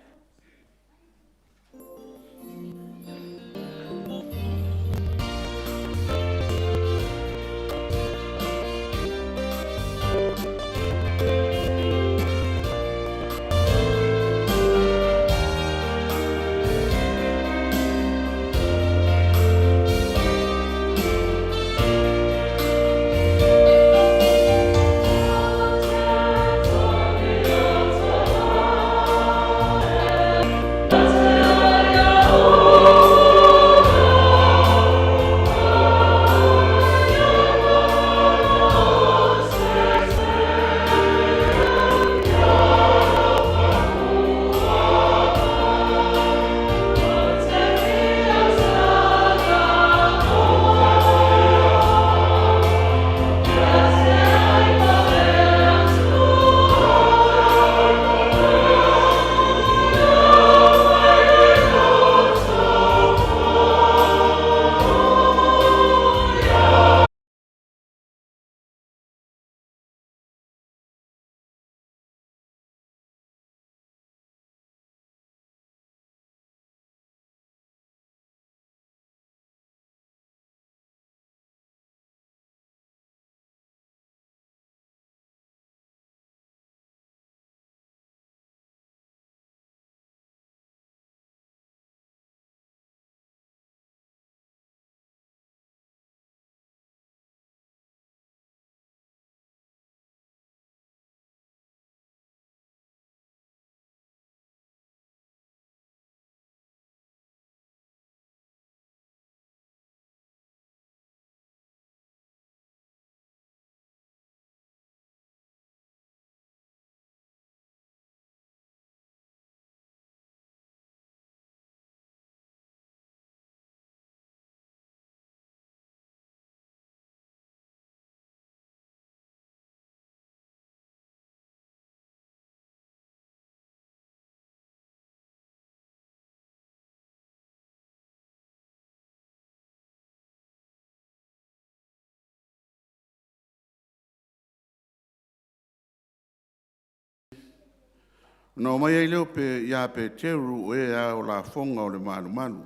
Ona omai ai lea o pe, ia Peteru o e ao lafoga o le malumalu.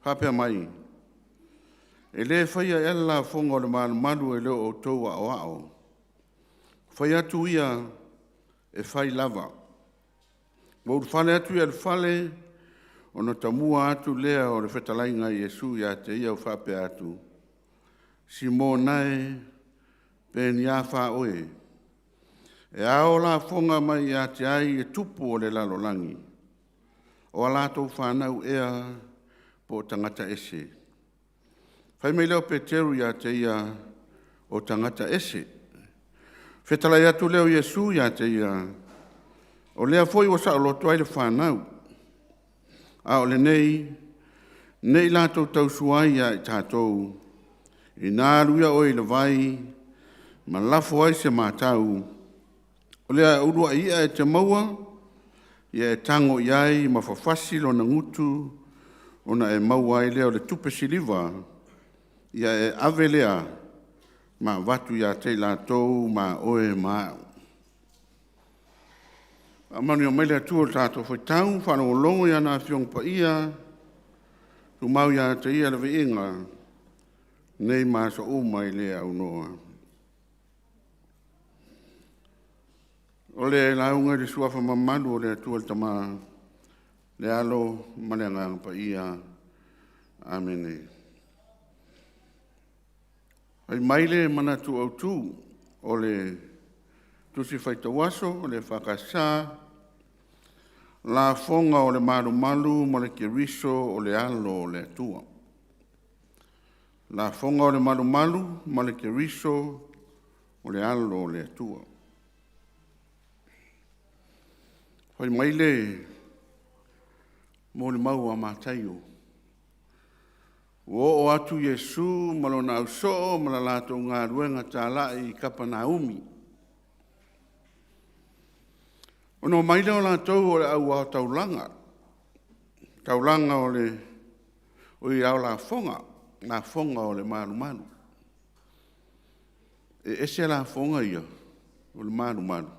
Faapea mai, e le faia ea le lafoga o le malumalu e le o outou aoao. Fai atu ia, e fai lava. Ua ulufale atu ia i le fale, ona tamua atu lea o le fetalaiga a Iesu ia te ia ua faapea atu, Simona e, pe ni a fa oe? E ao lafoga mai ia te ai e tupu o le lalolagi, o a latou fanau ea po o tagata ese. Fai mai lea o Peteru ia te ia, o tagata ese. Fetalai atu lea o Iesu ia te ia, o lea foi ua saoloto ai le fanau, a o lenei, ne i latou tausua ai ia i tatou, ina alu ia oe i le vai ma lafo ai se matau, o le uluai i'a e te maua, ia e tago i ai ma fafasi lona gutu ona e maua ai lea o le tupe siliva, ia e ave lea ma avatu ia te i latou ma oe ma a'u. Faamanuia mai le Atua i le tatou faitau faalogologo i ana Afioga Paia, tumau ia te Ia le viiga nei ma aso uma i le aunoa. O le lauga i le Suafa mamalu o le Atua le Tama, le Alo ma le Agaga Paia. Amene. Fai mai le manatu autu o le Tusi Faitau Aso o le EFKS, Lafoga o le Malumalu ma le Keriso o le Alo o le Atua. Lafoga o le Malumalu ma le Keriso o le Alo o le Atua. Fai mai le molimau a Mataio, ua oo atu Iesu ma lona ausoo ma le latou galuega talai i Kapunaumi. Ona omai lea o latou o le au ao taulaga, taulaga o le ao lafoga, lafoga o le malumalu. E ese lafoga ia o le malumalu,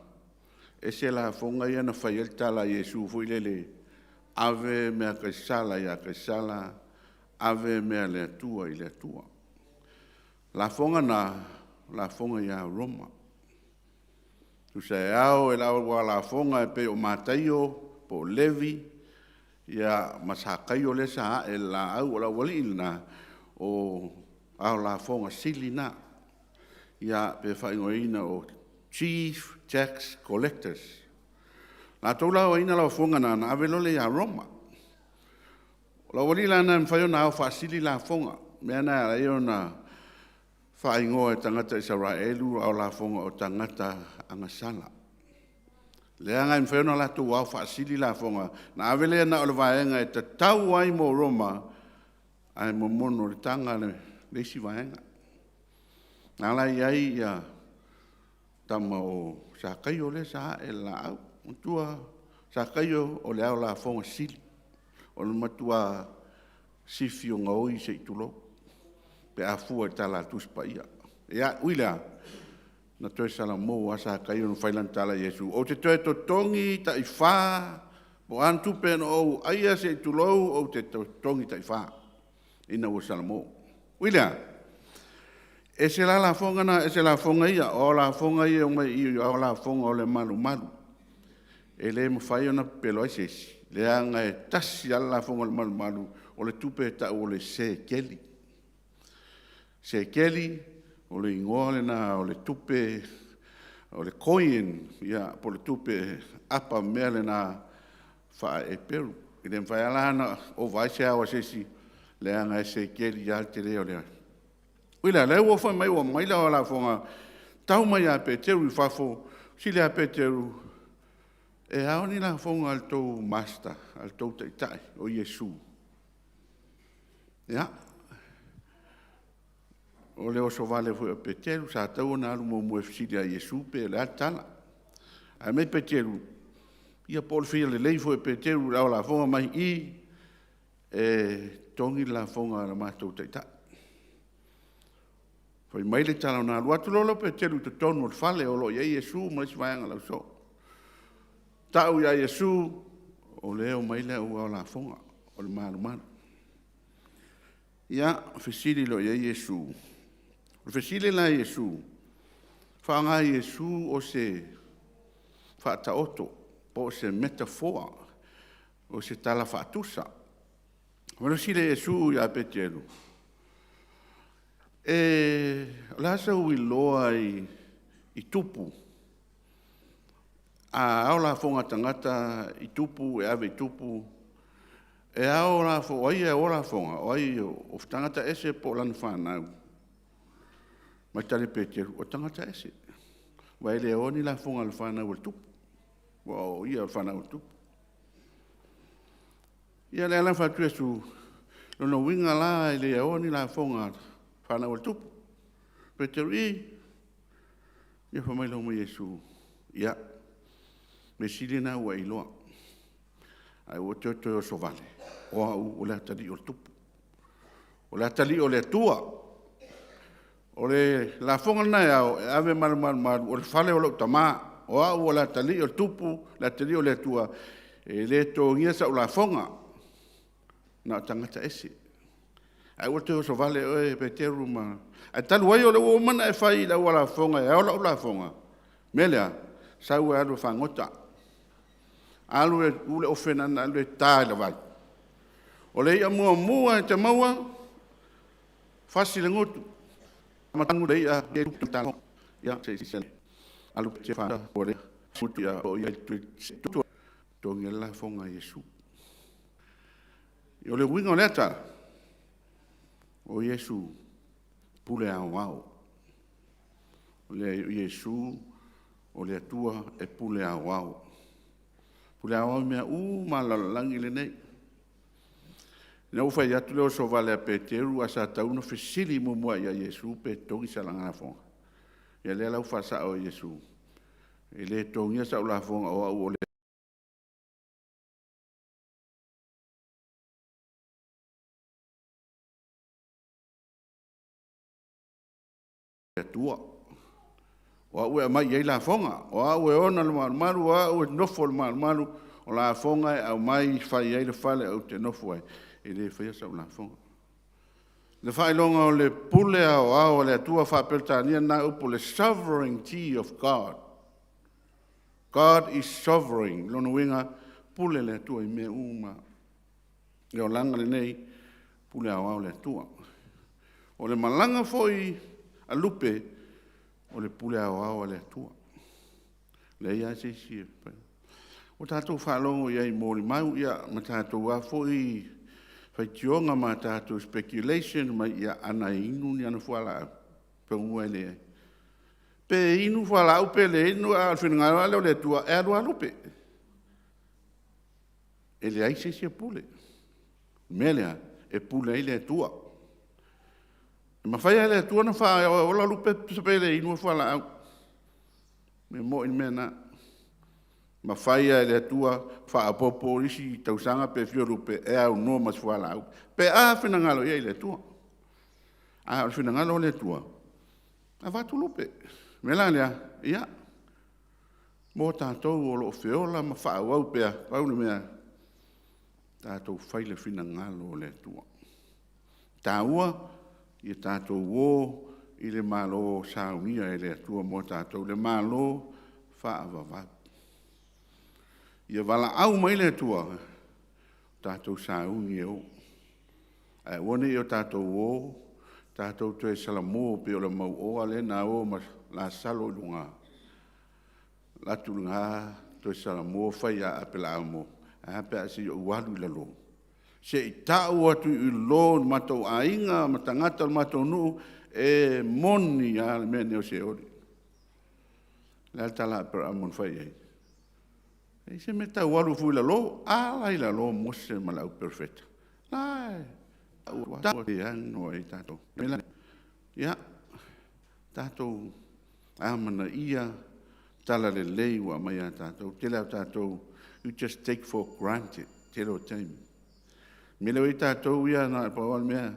ese lafoga ia na fai ai le tala a Iesu foi lele, ave mea a Kaisara ia Kaisara, ave mea a le Atua i le Atua. O lafoga na, o lafoga ia Roma. Tusa e ao e le au ao lafoga pei o Mataio po o Levi ia ma Sakaio lea sa ae i le laau, o le aualii na o ao lafoga sili na, ia pe faaigoaina o Chief Tax Collectors. O latou la o ai na lafoga na, ona ave loa lea ia Roma. O le aualii la na e mafai ona ao faasili lafoga. O le mea lena e ala ai ona faaigoa e tagata Isaraelu ao lafoga o tagata agasala, leaga e mafai ona latou ao faasili lafoga, ona ave lea na o le vaega e tatau ai mo Roma ae momono i le taga le isi vaega. Na la e i ai le tama o Sakaio lea sa ae i le laau. Manatua Sakaio o le ao lafoga sili, o le matua sifi o gaoi se i tulou, pe a fua i le tala a le Tusi Paia. Ia, ui i lea, na toe salamo lava Sakaio na fai lana tala ia Iesu, ou te toe totogi taifa, po o a ni tupe na ou aia se i tulou, ou te totogi taifa ina ua salamo. Ui i lea, e ese la lafoga na ese lafoga ia. O lafoga ia e omai i i o lafoga o le malumalu. E le mafai ona pepelo ai se isi, leaga e tasi lava le lafoga o le malumalu, o le tupe e tau o le sekeli. Sekeli, o le igoa lena o le tupe, o le coin po o le tupe apa mea lena faa-Eperu. E le mafai lava la ona ova ai se ao a se isi, leaga e sekeli lava le tele o le… Ui i lea, o lea ua fai mai ua aumai le ao lafoga tau mai ia Peteru i fafo, fesili ia Peteru, e ao ni lafoga a le tou Master, a lo outou Taitai o Iesu? Ia, o le oso vale foi o Peteru, sa tatau ona alu muamua e fesili ia Iesu po o le a le tala. Ae fai mai Peteru, ia po o le fia lelei foi o Peteru i le ao lafoga, fai mai, i, e totogi le lafoga a le matou Taitai. Fai mai le tala, ona alu atu loa lea o Peteru i totonu o le fale o lo o i ai Iesu ma isi vaega o le ausoo. Ta'u ia Iesu, o lea e omai le au ao lafoga, o le malumalu. Ia, fesili loa i ai Iesu. O le fesili la a Iesu, faaaoga e Iesu o se faataoto po o se metafoa, o se tala faatusa. O le fesili a Iesu ia Peteru, “O le a sou iloa i tupu? A ao lafoga a tagata i tupu e ave i tupu, e ao lafoga, o ai e ana lafoga? O ai o tagata ese po o lana fanau?” Fai mai le tali a Peteru, o tagata ese, aua e le aoa ni lafoga a le fanau a le tupu, aua o ia o le fanau a le tupu. Ia lea la na fai atu Iesu, o lona uiga la e le aoa ni lafoga a le fanau a le tupu. Peteru, ii. Ia fai mai loa ma Iesu, ia, o le mea sili lena ua e iloa, ae aua e te toe oso vale, o au o le atalii o le tupu, o le atalii o le Atua. O le lafoga lena e ao, e ave ma le malumalu, o le fale o lou Tama. O au o le atalii o le Tupu, le atalii o le Atua, e le totogia sau lafoga, na o tagata ese. Ae aua e te oso vale oe Peteru ma… Ae talu ai o lea ua uma ona e fai i le au a lafoga e ao lau lafoga, o le mea lea, sau e alu e fagota, alu e uu le ofe lena na alu e ta i le vai. O le i'a muamua e te maua, fasi le gutu totogi ai le lafoga a Iesu. O le uiga o lea tala, o Iesu e pule aoao. O Iesu o le Atua e pule aoao, pule aoao i mea uma lava o le lalolagi lenei. Lea na ou fai atu o le oso vale a Peteru ae sa tatau ona fesili muamua ia Iesu pe totogi sana lafoga. Ia lea la ua faasao e Iesu, e le totogia sau lafoga o au o le Atua. O au e aumai i ai lafoga, o au e ona le malumalu, o au e nofo i le malumalu, o lafoga e aumai e fai ai le fale ou te nofo ai, e le faia sau lafoga. O le faailoga o le pule aoao a le Atua faa-Peretania lena upu o le sovereignty of God. God is sovereign. O lona uiga, e pule le Atua i mea uma lava. O le olaga lenei, e pule aoao le Atua. O le malaga foi a Lupe, o le pule aoao a le Atua. E leai lava se isi e… Ua tatou faalogo i ai i molimau ma tatou lava foi faitioga ma tatou speculation ma, ia, ana inu ni ana fualaau, semeamanu e leai. Pe inu fualaau pe le inu, a o le finagalo lava lea o le Atua e alu lava lupe. E leai se isi e pule. O le mea lea, e pule ai le Atua. E mafai lava e le Atua ona faaola Lupe pe le inua fualaau. O le mea moni le mea lena. E mafai lava e le Atua faaopoopo isi tausaga pe fia o Lupe e aunoa ma se fualaau, pe a finagalo i ai le Atua. A o le finagalo o le Atua, avatu lupe. O le mea la lea, ia, mo tatou o lo o feola ma faaauau pea, pau le mea, tatou fai le finagalo o le Atua. E taua, ia tatou o i le Malo saunia e le Atua mo tatou, le Malo faavavau. Ia valaau mai le Atua, tatou sauni e o, ae aua ne i o tatou o tatou toe salamo pei o le mauoa lea na o ma Lasalo i luga, alu atu i luga toe salamo fai ia Aperaamo, ae a pe a se i ou alu i lalo se i tau atu i lalo i lo matou aiga ma tagata o le matou nuu e moni lava le mea lenei o Seoli. O le a le tala a Aperaamo na fai i ai? E leai se mea e tau alu ai fua i lalo, ala i lalo Mose ma le au perofeta, o la e. Ia, tatou amanaia talalelei ua aumai ia tatou. O le tele lava o tatou, we just take for granted le tele o taimi. O le mea lea ua i ai tatou ia na o le pau lava le mea,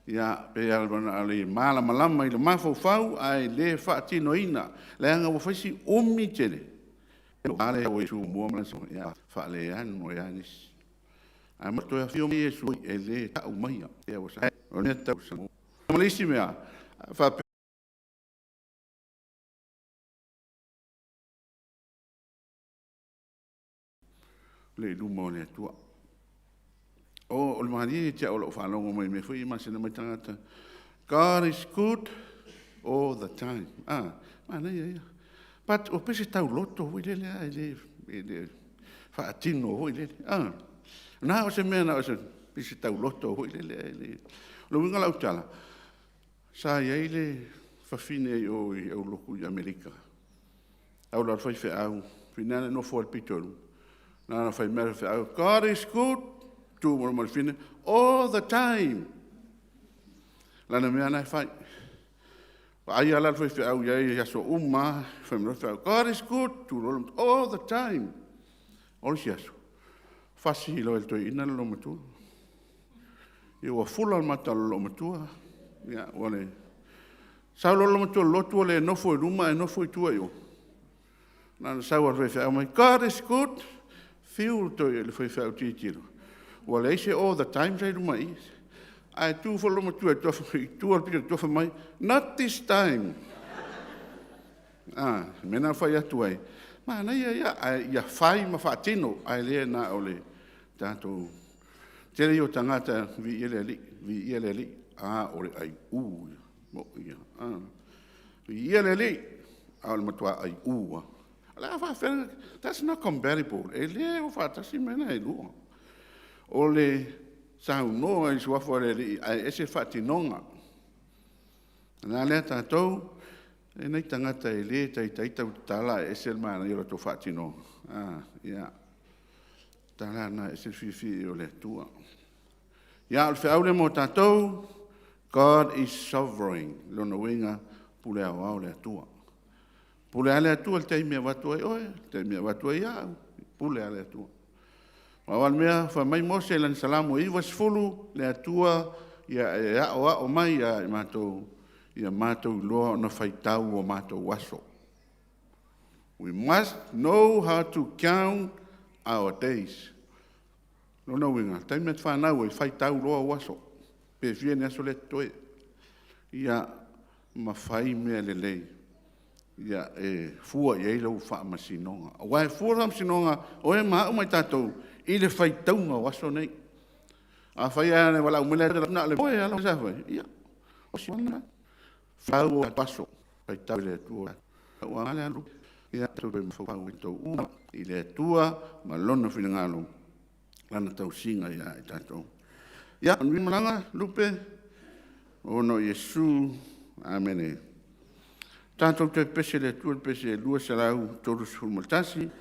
e pei lava na o le malamalama i le mafaufau ae le faatinoina, leaga ua fai si umi tele. Ale o Iesu mua ma so ia faaleano ai nisi. Ae ma toe afio mai Iesu e le ta'u maia. Ia ua sa o le tau sa. Ma le isi mea faapea le i luma o le Atua. O le malie ia te au o lau faalogo mai i mea foi ia masina mai tagata. God is good all the time. Ah, manaia ia. But o pese tauloto foi lele a e le, e le faatino foi lele. Ah, na o se mea na o se pese tauloto foi lele a e le. O le uiga o lau tala, sa i ai le fafine i o i Aulotu i Amerika. Au la faifeau, fine ana nofo ai le pito i luma. Na ona fai mai le faifeau, God is good, tu ma le fine, all the time. Lana mea na e fai. Vaai ala le faifeau i ai i aso uma, fai mai le faifeau, God is good, tu loa all the time. O le isi aso, fasi loa e le toeaina le loomatua. Ia ua fula le mata o le loomatua. Ia ua le sau loa le loomatua lotu ua le nofo i luma ae nofo i tua i o. Na ona sau lava o le faifeau mai, God is good. Fiu le faifeau tilotilo. Ua leai se all the time sa i luma i i. Ae tu foi le loomatua i tua o le pito i tua fai mai, not this time. Ah, mea na fai atu ai. Manaia ia, ae ia fai ma faatino, ae le na o le tatou tele ia o tagata viia le Alii, viia le Alii. A o le aiu ia, mo ia. Ah. Viia le Alii, a o le matua aiu a. O le a faafela, that's not compatible. E le o faatasi mea na e lua. O le saunoa i suafa o le Alii, ae ese faatinoga. Na lea tatou, e nai tagata e le taitai tau tatala ae ese le manaia o latou faatinoga. Ah, ia. Tala na ese le fiafia o le Atua. Ia, o le feau lea mo tatou, God is sovereign. Lona uiga, pule aoao le Atua. Pule a le Atua le taimi e avatu ai oe, le taimi e avatu ai au, pule a le Atua. Ma o le mea, fai mai Mose i lana Salamo 90, le Atua ia e aoao mai ia i matou, ia matou iloa ona faitau o matou aso. We must know how to count our days. Lona uiga, taimi e whanau e faitau loa o aso. Pe fia ni aso le totoe. Ia ma fai mea lelei. Ia e fua i ai lau faamasinoga. Aua e fua le faamasinoga o e ma au mai tatou i le faitauga o aso nei. A fai lava le valaau mai le na le moe ala sa fai. Ia, o si wana fau o aso. Faitau i le Atua. Ua le alu. Ia tu e mafau i tau uma i le Atua ma lona finagalo lana tausiga ia i tatou. Ia, manuia malaga, Lupe, ona o Iesu. Amene. Tatou toe pese le Atua le pese 231, 231.